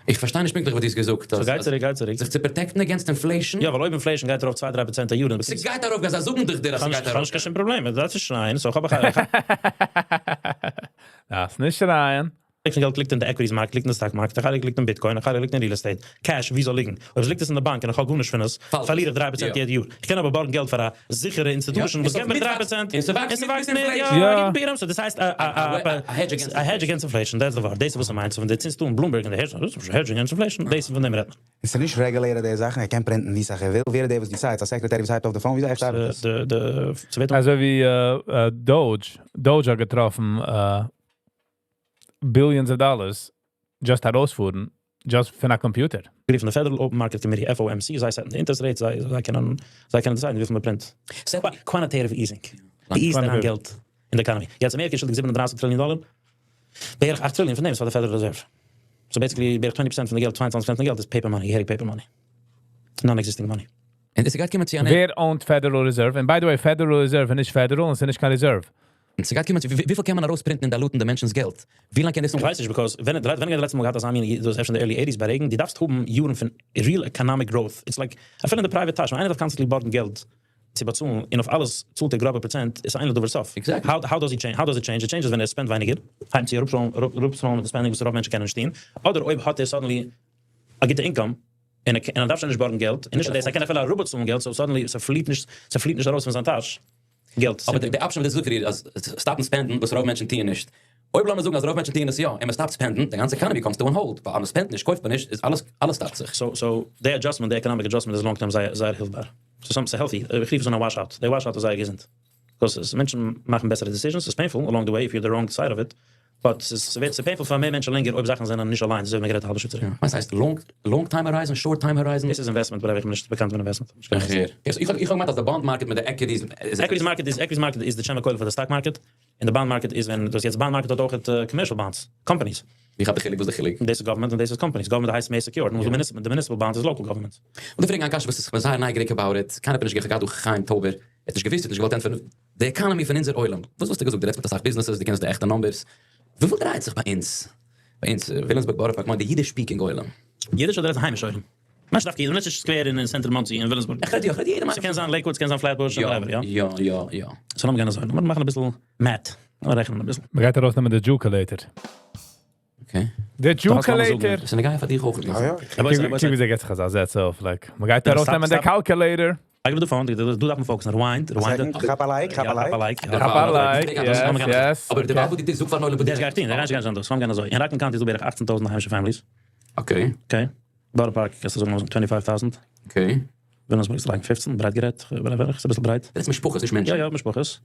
איך פארשטיי נישט פונקטליך וואס דו האסט געזאגט. So גייט צוריק, גייט צוריק. זיך צו protect ן against inflation? יא, ווייל אויב inflation גייט ארויף 2-3% א יאר, דאן ס'גייט ארויף, זיי זאגן דיך דיר אז ס'גייט ארויף. כ'האב נישט קיין שום פראבלעם, דאס איז שרייען, so איך האב דאס נישט שרייען. פון געלט ליגט אין די equities market, ליגט אין די stock market, א חלק ליגט אין Bitcoin, א חלק ליגט אין real estate. Cash, ווי זאל ליגן? אויב עס ליגט עס אין די באנק און איך האב גארנישט פון עס, פארליר איך 3% יעדע יאר. איך קען אבער בארגן געלט פאר א זיכערע institution וואס געבט מיר 3%. און ס'וואקסט מיט inflation. יא, so דאס הייסט א hedge against inflation, that's the word. דאס איז וואס ער מיינט. So ווען דו צינסט אן Bloomberg און דו הערסט, דאס איז hedge against inflation, דאס איז פון דעם רעדט מען. עס איז נישט regulated די זאכן, ער קען print ן ווי סאך ער וויל. ווער איז דער וואס decide? א secretary וואס הייבט אויף די phone, ווי אזוי ארבעט עס? אזוי ווי DOGE, DOGE האט געטראפן billions of dollars just ארויספארן, just פון א computer. גערופן די Federal Open Market Committee, FOMC, זיי set ן די interest rates, זיי קענען decide ן וויפיל מען print. Quantitative easing. די ease אריין געלט אין די economy. יעצט אמעריקע איז שולדיג 37 trillion dollar. בערך 8 trillion פון דעם איז פאר די Federal Reserve. So basically בערך 20% פון די געלט, 22% פון די געלט איז paper money, געהעריג paper money. Non-existing money. און עס גייט קומען צו אן ווער owned Federal Reserve? And by the way, Federal Reserve איז נישט federal און עס איז נישט קיין reserve. עס גייט קומען צו, וויפיל קען מען ארויס print ן און dilute ן די מענטשנ'ס געלט? ווי לאנג קען דאס איך ווייס נישט, because ווען איך די לעצטע מאל געהאט אזא מין, דאס אפשר אין די early 80s ביי Reagan, דו דארפסט האבן יארן פון real economic growth. It's like, אפילו אין די private טאש, ווען איינער דארף constantly בארגן געלט צו באצאלן, און אויף אלעס צאלט ער גראבע פראצענט, איז אין לדבר סוף. Exactly. How does it change? How does it change? It changes ווען ער spend ווייניגער, הייבט זיך אראפצורולן מיט די spending וואס רוב מענטשן קענען נישט טון, אדער אויב האט ער suddenly א גוטע income, און ער דארף שוין נישט בארגן געלט, און נישט דאס, ער קען אפילו אראפצאלן געלט, so suddenly ס'פליט נישט ארויס פון זיין טאש געלט. אבער די option וואס דו זאגסט פריער אז stop ן spend ן וואס רוב מענטשן טוען נישט. אויב לאמיר זאגן אז רוב מענטשן טוען עס יא, און מען stop ט spend ן, די גאנצע economy comes to a halt, ווייל אז מען spend נישט, קויפט מען נישט, איז אלעס, אלעס stop ט זיך. So די adjustment, די economic adjustment איז long term זייער, זייער הילפבאר. So some healthy, איך רוף עס אן א washout. די washout איז זייער געזונט. Because מענטשן מאכן בעסערע decisions, it's painful along the way if you're the wrong side of it. But עס איז painful פאר מער מענטשן לענגער אויב זאכן זענען נישט aligned, אזוי ווי מיר גערעדט א האלבע שעה צוריק. וואס הייסט long time horizon, short time horizon? דאס איז investment, but איך בין נישט באקאנט מיט investment. איך האב געמיינט אז די bond market מיט די equities איז Equities market איז די שם הכולל פאר די stock market, און די bond market איז ווען דאס יעצט bond market האט אויך commercial bonds, companies. ווי האט די חילוק, וואס די חילוק? דאס איז government און דאס איז companies. Government הייסט מער secure, נאר די municipal bonds איז local government. און די פרעגן א קשיא וואס איך בין זייער נייגעריג about it. קיינער האט נישט געהאט דא חיים טויבער. ער האט נישט געוואוסט, ער האט נישט געוואלט ענטפערן. די economy פון אונזער עולם. וואס האסטו געזאגט? דו רעדסט מיט אסאך businesses, דו קענסט די עכטע numbers. וויפיל דרייט זיך ביי אונז? ביי אונז, וויליאמסבורג, בארא פארק, מיינט די אידיש speaking עולם. אידיש אדער היימיש עולם? נישט דווקא אידיש, נישט סקווער אין center מאנסי אין וויליאמסבורג. איך רעד יא, איך רעד יעדער ס'קען זיין לעיקוואד, ס'קען זיין פלעטבוש, whatever, יא? יא. So לאמיר גיין אזוי, לאמיר מאכן אביסל math. לאמיר רעכענען אביסל. מ'גייט ארויסנעמען די Jewculator. Okay. די Jewculator. דאס איז נוגע פאר דיך אויך. יא. קוק ווי זי גייט זיך אזא זעץ אויף, like, מ'גייט ארויסנעמען די calculator. איך גיב די phone, דו דארפסט focus ן, rewind, rewind. כאפ א like, כאפ א כאפ א like. like. כאפ א like, yes. אבער די ווארט די זאג פאר נאר דאס גייט אין, דאס גייט אנדערש. לאמיר גיין אזוי. אין Rockland County איז דא בערך 18,000 היימישע families. Okay. Okay. בארא פארק קענסטו זאגן 25,000. Okay. וויליאמסבורג איז like 15, ברייט גערעדט, whatever, איז אביסל ברייט. דאס איז משפחות, נישט מענטשן. יא, משפחות.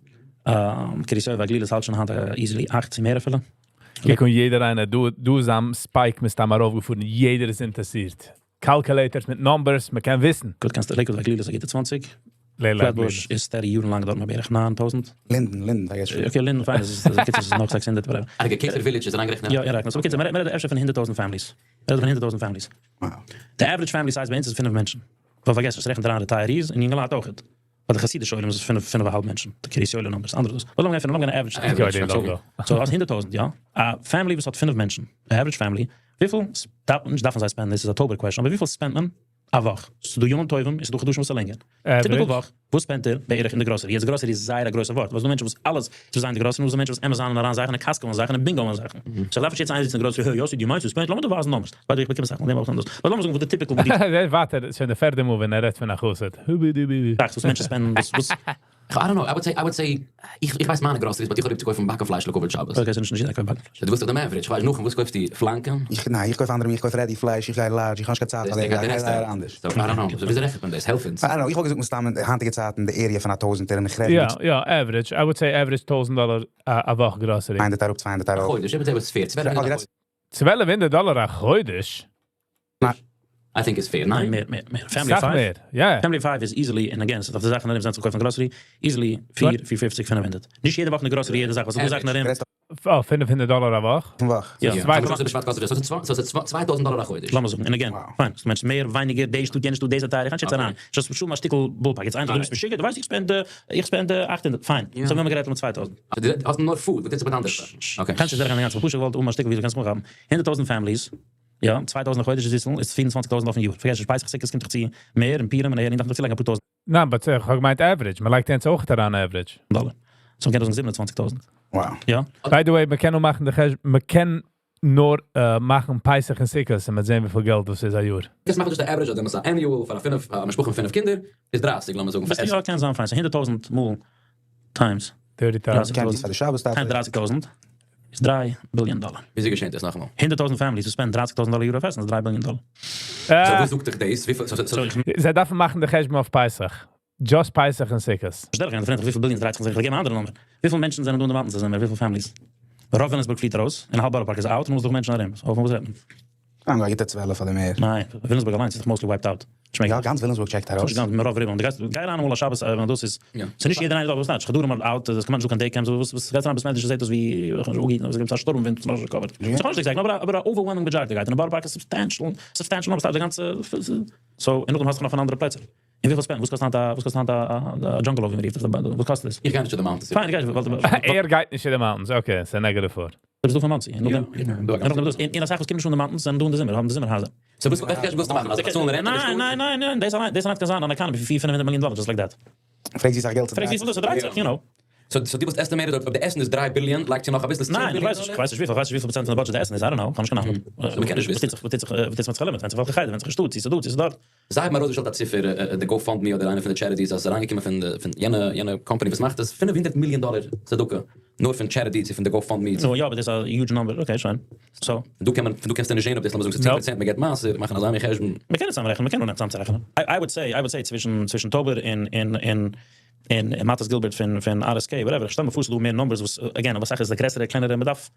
קרית יואל והגלילות האלט שוין היינט easily 18 מער אפילו. קוק אן יעדער איינער, דא, דא איז א spike מסתמא ארויפגעפארן, יעדער איז אינטערעסירט. Calculators מיט numbers, מ'קען וויסן. גוט, קענסטו לעיקוואד והגלילות גייט 20. לעלא, פלעטבוש איז steady יארן לאנג דארט בערך 9,000. לינדן, לינדן, פארגעס שוין. Okay, לינדן, פיין, דאס איז דאס איז נאך 600, whatever. אה, כתר Village איז אריינגערעכנט. יא, יא, so בקיצור, מ'רעדט אפשר פון 100,000 families. מ'רעדט פון 100,000 families. The average family size ביי אונז איז 5 מענטשן. ווייל פארגעס נישט, רעכנט אריין retirees און יונגעלייט אויך. ווייל די חסידישע עולם איז 5, 5,5 מענטשן. די קרית יואל numbers, אנדערע דאס. ווייל לאמיר גיין פון, לאמיר גיין average. Average, Okay, okay. So, האסט 100,000, יא. א family וואס האט 5 מענטשן. The average family. וויפיל, דארף, נישט דארפן זיי spend ן, דאס איז א טויבער question, אבער וויפיל spend מען א וואך? ס'איז דא ימים טובים, איז דא חדשים וואס איז לענגער. Typical Average. וואך, וואס spend ער בערך אין די grocery? יעצט grocery איז זייער א גרויסע ווארט. וואס דא מענטשן וואס אלעס צו זיין די grocery, וואס דא מענטשן וואס Amazon און אריין זאכן, און Costco און זאכן, און Bingo און זאכן. So איך דארף נישט יעצט איינזיצן אין grocery, hey, יוסי, דו מיינסט דו spend, לאמיר דיר ווייזן numbers. ווייל איך באקום זאכן, דעם אויך אנדערש. ווייל לאמיר זאגן, וואס די typical, וואס די ווארט, שוין די פערטע מאל, ווען ער רעדט פון א חסיד. זאגסט, וואס מענטשן spend ן, וואס, וואס, I don't know, I would say, איך ווייס מיינע groceries, but איך האב ליב צו קויפן באקן פלייש לכבוד שבת. Okay, ס'איז נישט יעדער קויפט באקן פלייש. דו ווייסט דאך דעם average, איך ווייס נאך, וואס קויפסטו? פלאנקען? איך, ניין, איך קויף אנדערע, איך קויף ready פלייש, איך גיי large, איך האב נישט קיין צייט פאר דעם, איך גיי זייער אנדערש. So, I don't know, so וויאזוי רעכנט מען דאס? העלף אונז. I don't know, איך וואלט געזאגט, מסתם אין היינטיגע צייטן, די area פון א טויזנטער, און איך רעכן יא, average. I would say average 1000 דאלאר א וואך grocery. 100 אראפ, 200 אראפ. חודש, איך וואלט fair, 1200 Okay, א that's- 1200 דאלאר א חודש? I think it's fair, ניין, ניין? מער, מער, מער. Family סאך 5. מער, יא. Family 5 is easily, and again, ס'איז די זאכן ארום זענען צו קויפן grocery, easily 4, 450, 500. נישט יעדע וואך אין די grocery, יעדע זאך, וואס דו זאגסט ארום. רעדסט Oh, 500 דאלאר א וואך? פון וואך. יא. יא, צוויי- so וואס קאסט דאס? So ס'איז 2000 דאלאר א חודש. לאמיר זאגן, and again, Wow. פיין, מענטש מער, ווייניגער, דאס טוט, יענס טוט, דאס טייער, איך קען נישט אריין. Just שוין מאל א שטיקל ballpark. יעצט איינער, דו ביסט משוגע, דו ווייסט, איך spend, איך spend 800, פיין. So מיר האבן גערעדט מיט 2000. דו האסט נאר food, וואס טוט זיך מיט אנדערע זאכן? Okay. קענסט נישט דורכגיין די גאנצע פשוט געוואלט אן א שטיקל ווי דו קענסט מאל האבן. 100,000 families, יא, 2000 א חודש איז וויפיל, איז 24,000 אויפן יאר. פארגעס נישט, פסח סוכות קומט דאך צו מער, און פורים, און אהער, און דארף מען צולייגן א פאר טויזנט ניין, but איך האב געמיינט average. מ'לייגט יעצט אויך אריין average. דאלאר. So מ'קען זאגן 27,000. Wow. יא? By the way, מ'קען נאר מאכן די חשבון, מ'קען נאר מאכן פסח און סוכות און מ'וועט זען וויפיל געלט דאס איז א יאר. דאס מאכט דאס די average אדער מ'זאגט annual פאר א פינף, א משפחה פון פינף קינדער, איז 30, לאמיר זאגן, פאר יא, עסן. קען זיין, פיין. So 100,000 מאל times 30,000. Candies פאר די שבת times 30,000 איז 3 billion דאלאר. וויאזוי געשעט דאס נאכאמאל? 100,000 families who spend 30,000 דאלאר א יאר אויף עסן, איז 3 billion דאלאר. So, וואס זאגט דיך דאס? וויפיל, so, so, So, איך זיי דארפן מאכן די חשבון אויף פסח. Just פסח און סוכות. שטעל דיך פאר וויפיל billions 30, איך געב אן אנדערע number. וויפיל מענטשן זענען דא אין די mountains, זענען מיר, וויפיל families? רוב וויליאמסבורג פליט ארויס, און האלב בארא פארק איז out, און מוז דאך מענטשן ארום. So, פון וואס רעדט מען? ניין, גייט 12 אדער מער. ניין, וויליאמסבורג אליינס איז mostly wiped out. שמעקט. יא, גאנץ וויליאמסבורג check ט ארויס. נישט גאנץ, מיר רוב רוב. דו גייסט, גיי אריין אמאל א שבת, ווען דאס איז, יא. ס'איז נישט יעדער איינער דא, וואס נישט, חדרים are out, דאס קען מען נישט קיין day camps, וואס וואס גייסט אריין בית מדרש, זעט אויס ווי, ווי, עס גיבט א שטורם ווינט, נאך recovered. So, קען נישט זאגן, אבער overwhelming majority גייט, און בארא פארק איז substantial, substantial, אבער די גאנצע, so, און נאכדעם האסטו נאך פון אנדערע פלעצער. און וויפיל spend, וואס קאסט היינט א, וואס קאסט היינט א jungle ווי מ'רופט עס, וואס קאסט עס? איך גיי נישט צו די mountains. פיין, איך גיי, ווייל ער גייט נישט אין די mountains. Okay, ס'איז negative four. דו ביסט דא פון מאנסי. און נאכדעם, יא, דא און נאכדעם דאס, און אסאך וואס קומען נישט פון די mountains, זענען דא אין די זומער, האבן די זומער הייזער. So, וואס וואס ווילסטו מאכן? אז צאלן rent? ניין, ניין, ניין, ניין, דאס אליין, דאס אליין קען זיין אן economy פון 400 500 מיליאן דאלאר, just like that. פרעג זי זיך געלט. פרעג זי דאס דרייט זיך, you know. So, דו ביסט estimated, אויב די עסן איז 3 billion, לייגט זי נאך א ביסל ניין, איך ווייס נישט, איך ווייס נישט וויפיל, איך ווייס נישט וויפיל פראצענט פון די budget די עסן איז, I don't know, קען נישט קיין אהנונג. So, מ'קען נישט וואס טוט זיך, וואס טוט זיך, וואס טוט זיך מיט שכר לימוד, ווענדט זיך וועלכע חדר, ווענדט זיך שטאט, ס'איז דא, ס'איז דארט. זיי האבן ארויסגעשטעלט א ציפער, די GoFundMe אדער איינע פון די charities, אז עס איז אריינגעקומען פון די, פון יענע, יענע company וואס מאכט עס, 500 מיליאן דאלאר צדקה, נאר פון charities, פון די GoFundMe. So, יא, אבער דאס איז א huge number, okay, שוין. So, דו קענסט, דו קענסט נישט זען, אויב דאס, לאמיר זאגן, 10% מ'געט מעשר, מאכן אזא מין חשבון. מ'קען עס צוזאמרעכענען, מ'קען נאר נישט צוזאמרעכענען. I would say צווישן, צווישן טויבער און, און, און, און מאטיס גילבערט פון, פון RSK, whatever, איך שטעל מיר פאר, ס'דא מער numbers, וואס, again, אבער סאך איז די גרעסערע, קלענערע, מ'דארף,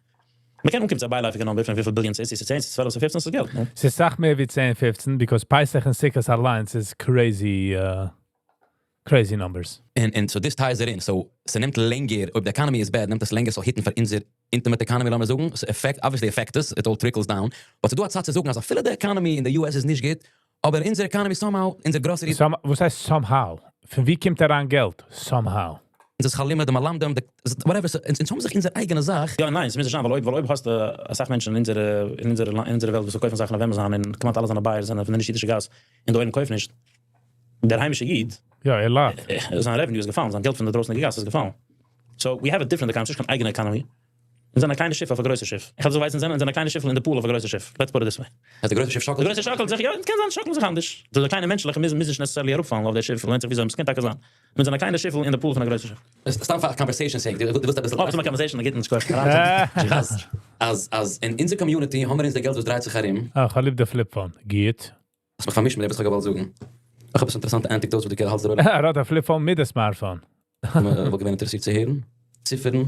מ'קען אנקומען צו א ביילייפיגע number פון וויפיל billions ס'איז, ס'איז 10, ס'איז 12, ס'איז 15, ס'איז געלט, no? ס'איז סאך מער ווי 10, 15, because פסח און סוכות אליינס איז crazy, crazy numbers. And so this ties it in. So, ס'נעמט לענגער, אויב די economy איז bad, נעמט עס לענגער, ס'זאל hit ן פאר אונזער intimate economy, לאמיר זאגן. So affect, obviously affect us, it all trickles down. But ס'דא א צד צו זאגן, אז אפילו די economy אין די US איז נישט גוט, אבער אונזער economy somehow, אונזער grocery Some, וואס הייסט somehow? פון ווי קומט אריין געלט? Somehow. אונזער שכר לימוד, די מלמדים, די whatever, אונז האבן זיך אונזער אייגענע זאך. יא ניין, ס'מוז נישט זיין, ווייל אויב האסטו אסאך מענטשן אין אונזערע אין אונזערע אין אונזערע וועלט וואס קויפן זאכן אויף Amazon און כמעט אלע זיינע buyers זענען פון די נישט אידישע גאס און די עולם קויפט נישט, דער היימישע איד, יא, ער ליידט. זיין revenue איז געפאלן, זיין געלט פון די דרויסנדיגע גאס איז געפאלן. So we have a different economy, ס'נישט קיין אייגענע economy. אונז זענען א קליינע שיף אויף א גרויסע שיף. איך האב אזוי ווייס אונז זענען, אונז זענען א קליינע שיפל אין די pool אויף א גרויסע שיף. Let's put it this way. אז די גרויסע שיף שאקלט די גרויסע שאקלט זיך, יא, קען זיין שאקלט זיך אנדערש. די קליינע מענטשלעך מוזן נישט necessarily אראפפאלן אויף די שיף, ווענדט זיך וויאזוי, ס'קען טאקע זיין. מיר זענען א קליינע שיפל אין די pool פון א גרויסע שיף. סתם פאר conversation sake, דו ווילסט אביסל אוי, ס'איז א conversation, א גוטן שכוח. אז אין אונזער community האבן מיר אונז די געלט וואס דרייט זיך ארום. אה, כ'האב ליב די flip phone. גוט. האסט מיך פארמישט מיט דעם וואס כ'האב געוואלט זאגן. איך האב עפעס אינטערעסאנטע anecdotes וואס דו האלטסט דערויף. ער האט א flip phone מיט די smartphone. וואלט געווען אינטערעסירט צו הערן ציפערן.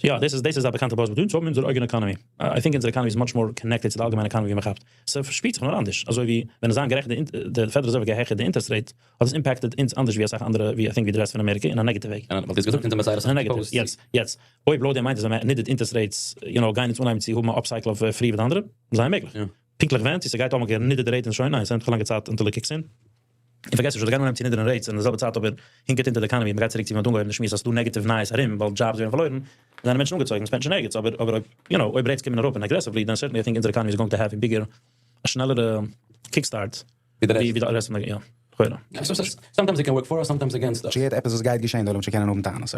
יא, דאס איז א באקאנטע post. אונז האבן אונזער אייגענע economy. I think אונזער economy איז much more connected צו די אלגעמיינע economy ווי מען כאפט. ס'שפירט זיך נאר אנדערש. אזוי ווי ווען עס זיין גערעכט די Federal Reserve געהעכערט די interest rate, האט עס impacted אונז אנדערש ווי אסאך אנדערע, ווי I think ווי די rest פון אמעריקע, אין א negative וועג. וואלט דאס געזאגט אונז זענען זייער אין א negative. יעצט, יעצט, אויב לויט דעם מיינט עס אז מען נידערט interest rates, you know, גייען אונז אנהייבן צו האבן א upcycle אויף פרי ווי די אנדערע? זייער מעגליך. פונקטליך ווען, צו ס'גייט האבן גענידערט די rate און שוין, ניין, ס'נעמט נאך א לאנגע צייט until it kicks in. און פארגעס נישט, אז זיי גייען אנהייבן צו נידערן rates אין די זעלבע צייט אבער הינקעט אונטער די economy, מ'גייט צוריק צו ווי מ'האט אנגעהויבן די שמועס אז ס'דא negative נייעס ארום ווייל jobs ווערן פארלוירן, זענען מענטשן אנגעצויגן, spend נישט אין ערגעץ, אבער אבער אויב you know אויב rates קומען אראפ און aggressively then certainly I think אונזער economy is going to have a bigger א שנעלערע kickstart ווי די rest פון די יא, לכאורה. Sometimes it can work for us, sometimes against us. געהערט עפעס וואס גייט געשען, די עולם שוין קענען האבן טענות, okay.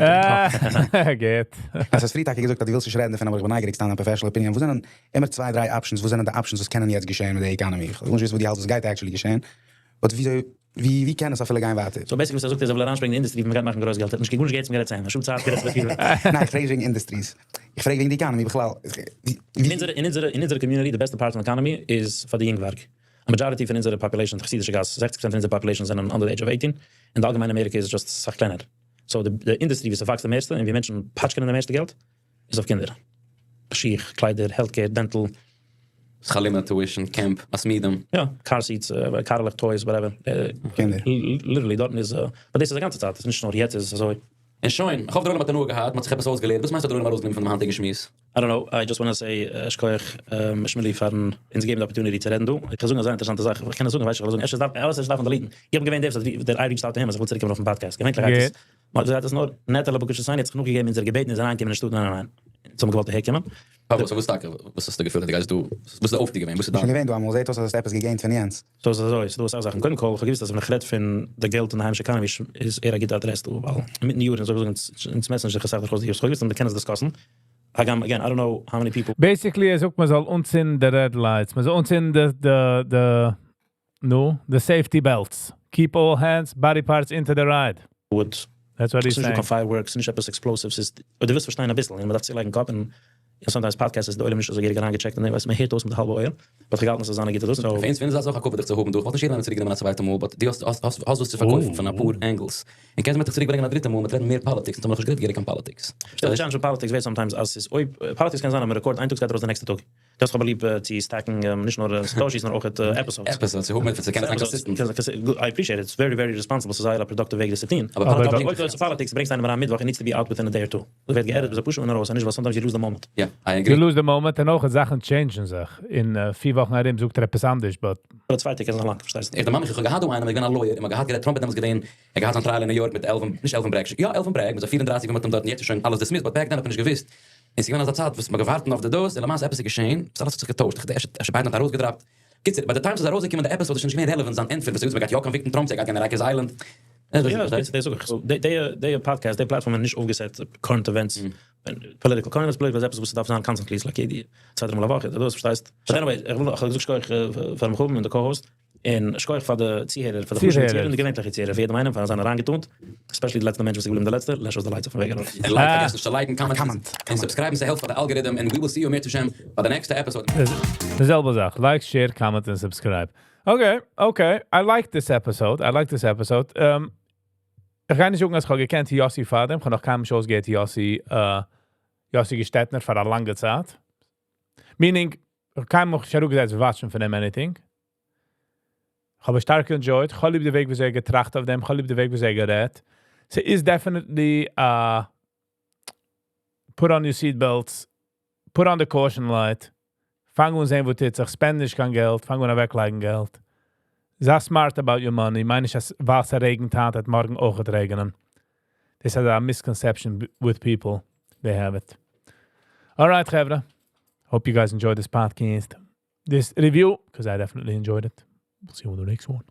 גוט. עס האסט פריער טאקע געזאגט אז דו ווילסט נישט רעדן דערפון אבער איך בין נייגעריג סתם דיין professional opinion, וואס זענען אימער צוויי דריי options, וואס זענען די options וואס קענען יעצט געשען מיט די economy? איך וויל נישט וויסן וואס דו האלטסט וואס גייט actually געשען, but וויאזוי ווי ווי קען עס אפילו גיין ווייטער? So basically וואס ער זאגט איז ער וויל אריינשפרינגען אין industry ווי מ'גייט מאכן גרויס געלט, ער האט נישט גארנישט געהערט צום גערעדט צו אים, א שעה צייט גערעדט צו די פירמע. ניין איך פרעג נישט וועגן industries, איך פרעג וועגן די economy בכלל. אין אונזערע אין אונזערע אין אונזערע community די בעסטע part פון economy איז פאר די יונגווארג. א majority פון אונזערע population, די חסידישע גאס, 60% פון אונזער population זענען under the age of 18, און די אלגעמיינע אמעריקע איז just סאך קלענער. So די industry ווי ס'וואקסט די מערסטע און ווי מענטשן פאטשקענען די מערסטע געלט איז אויף קינדער. שיך, קליידער, healthcare, dental. שכר לימוד, tuition, camp, מתמידים. יא, car seats, קארלעך, toys, whatever. קינדער. Literally דארטן איז, but דאס איז א גאנצע צייט, עס איז נישט נאר יעצט איז עס אזוי. און שוין, איך האף דער עולם האט הנאה געהאט, מ'האט זיך עפעס אויסגעלערנט, וואס מיינסטו האט דער עולם ארויסגענומען פון דעם היינטיגן שמועס? I don't know, I just wanna say שכוח שמילי פארן אונז געבן די opportunity צו רעדן דא. איך וועל זאגן א זייער אינטערעסאנטע זאך, איך קען עס זאגן, איך ווייס נישט איך וועל זאגן, אפשר דארף, אלעס אפשר דארף מען delete ן. איך בין געווען דער וואס האט דער I reached out to him אז איך וויל צוריקקומען אויפן פאדקעסט. געווענטליך גייט עס, מ'האט געזאגט עס נאר נטע לבקשתנו האט זיך נאכגעגעבן אונזער געבעטן איז אריינגעקומען אין שטאט ניין ניין ניין. אונז האבן געוואלט אהערקומען. פארוואס פארוואס טאקע? וואס האסטו געפילט אז דו גייסט דא? וואס איז די אויפטו געווען? וואס איז דיין. שוין געווען דא אמאל, זעהט אויס אז האסט עפעס גע gain ט פון יענץ. So איז אזוי, ס'דא אסאך זאכן, קודם כל, איך האב געוואוסט אז ווען איך רעד פון די געלט אין די היימישע economy איז ער א גוטע אדרעס דא, ווייל אינמיטן יאר און אזוי ווי זאגן אונז מעסן נישט זיך אסאך דורכאויס די יאר, so איך האב געוואוסט אז מ'קען עס discuss ן, הגם again, I don't know how many people. Basically ער זאגט מ'זאל אנצינדן די red lights, מ'זאל אנצינדן די די די נו, די safety belts, keep all hands, body parts into the ride. Would. That's what he's ס'איז נישט דא saying. קיין fireworks, ס'איז נישט עפעס explosive, ס'איז אויב דו ווילסט פארשטיין אביסל, און מ'דארף צולייגן קאפ, און sometimes podcast איז די עולם נישט אזוי געהעריג אריינגעטשעקט אין דעם, ווייסט מ'הערט אויס מיט די האלבע אויער, but כ'האב געהאלטן אז ס'זאל זיין א גוטע דאס, so. פאר אונז איז עס אויך א כבוד דיך צו האבן דא, כ'וואלט נישט יעדן איינעם צוריקגענומען א צווייטע מאל, but דו האסט האסט האסט וואס צו פארקויפן פון אפאר angles, און קענסט מיר דיך צוריקברענגען א דריטע מאל מיט רעדן מער politics, אונז האבן נאכנישט גערעדט געהעריג קיין politics. די challenge פון politics ווערט sometimes אז ס'איז אויב politics קען זיין אז מ'רעקארד איין טאג ס'גייט ארויס די נעקסטע טאג. דאס כ'האב ליב צו stack ן נישט נאר satoshis נאר אויך episodes. Episodes צו האבן עפעס צו קענען זיין consistent. I appreciate it, it's very very responsible, ס'איז זייער א productive וועג דאס צו טון. אבער אבער אויב דו האסט politics ברענגסט איינעם אריין מיטוואך it needs to be out within a day or two. דאס ווערט גע edit ביז א פשוט און ארויס, אנישט ווייל sometimes you lose the moment. יא, I agree. You lose the moment און אויך זאכן change ן זיך. אין 4 וואכן ארום זאגט ער עפעס אנדערש but. אבער צווייטע קען זיין לאנג, פארשטייסט. איך דערמאן מיך איך האב געהאט דא איינעם, ער איז געווען א lawyer און מ'האט געהאט גערעדט טראמפ איז דעמאלטס געווען, ער האט געהאט זיין trial אין ניו יארק מיט עלווין, נישט עלווין ברעג, יא עלווין ברעג, מיט זיין 34 ווי מ'האט אים דארט און יעצט איז שוין אלעס dismissed but back then האט מען נישט געוואוסט. און ס'איז געווען אזא צייט וואס מ'האט געווארט אויף די דאס, און למעשה עפעס איז געשען, וואס אלעס האט זיך געטוישט, איך אפשר ביידן האט ארויסגע drop ט. קיצור, ביי די time ס'איז ארויסגעקומען די episode איז שוין נישט געווען relevant זיין ענטפער וואס ער האט געזאגט מ'גייט יא convict ן טראמפ צו ער גייט גיין אין Rikers Island. יא, דאס זאג איך. די פאדקעסט, די platform איז נישט אויפגעסעט current events, political. Current events political איז עפעס וואס ס'דארף זיין constantly, like יעדע צוויי דריי מאל א וואך, דאס פארשטייסט. But anyway, איך וויל, איך האב געזאגט שכוח פארן מיך האבן און די co-host, און שכוח פאר די צוהערער, פאר די חשוב'ע צוהערער און די געווענטליכע צוהערער, פאר יעדעם איינעם פארן זיין אריינגעטונט, especially די לעצטע מענטש וואס איז געבליבן די לעצטע, לעש אויס די lights אויפן וועג ארויס. און like, פארגעס נישט צו like ן, comment, און subscribe ן, ס'העלפט פאר די algorithm, און we will see you אם ירצה השם ביי די נעקסטע episode. די זעלבע זאך, like, share, comment און subscribe. Okay, okay, I like this episode, I like this episode. איך גיי נישט זאגן אז איך האב געקענט יאסי פארדעם, איך האב נאך קיינמאל נישט אויסגעהערט יאסי, יאסי געשטעטנער פאר א לאנגע צייט. Meaning, איך האב קיינמאל נישט אראפגעזעצט watch ן פון אים anything. איך האב שטארק enjoyed, איך האב ליב די וועג ווי ער געטראכט אויף דעם, איך האב ליב די וועג ווי ער גערעדט. ס'איז definitely put on your seat belts, put on the caution light, פאנג אן זען וואס טוט זיך, spend נישט קיין געלט, פאנג אן אוועקלייגן געלט. זיי smart about your money, מיין נישט אז ווייל ס'רעגנט היינט, וועט מארגן אויך רעגענען. This has a misconception with people. They have it. All right, חברה. Hope you guys enjoyed this podcast, this review, because I definitely enjoyed it. We'll see you on the next one.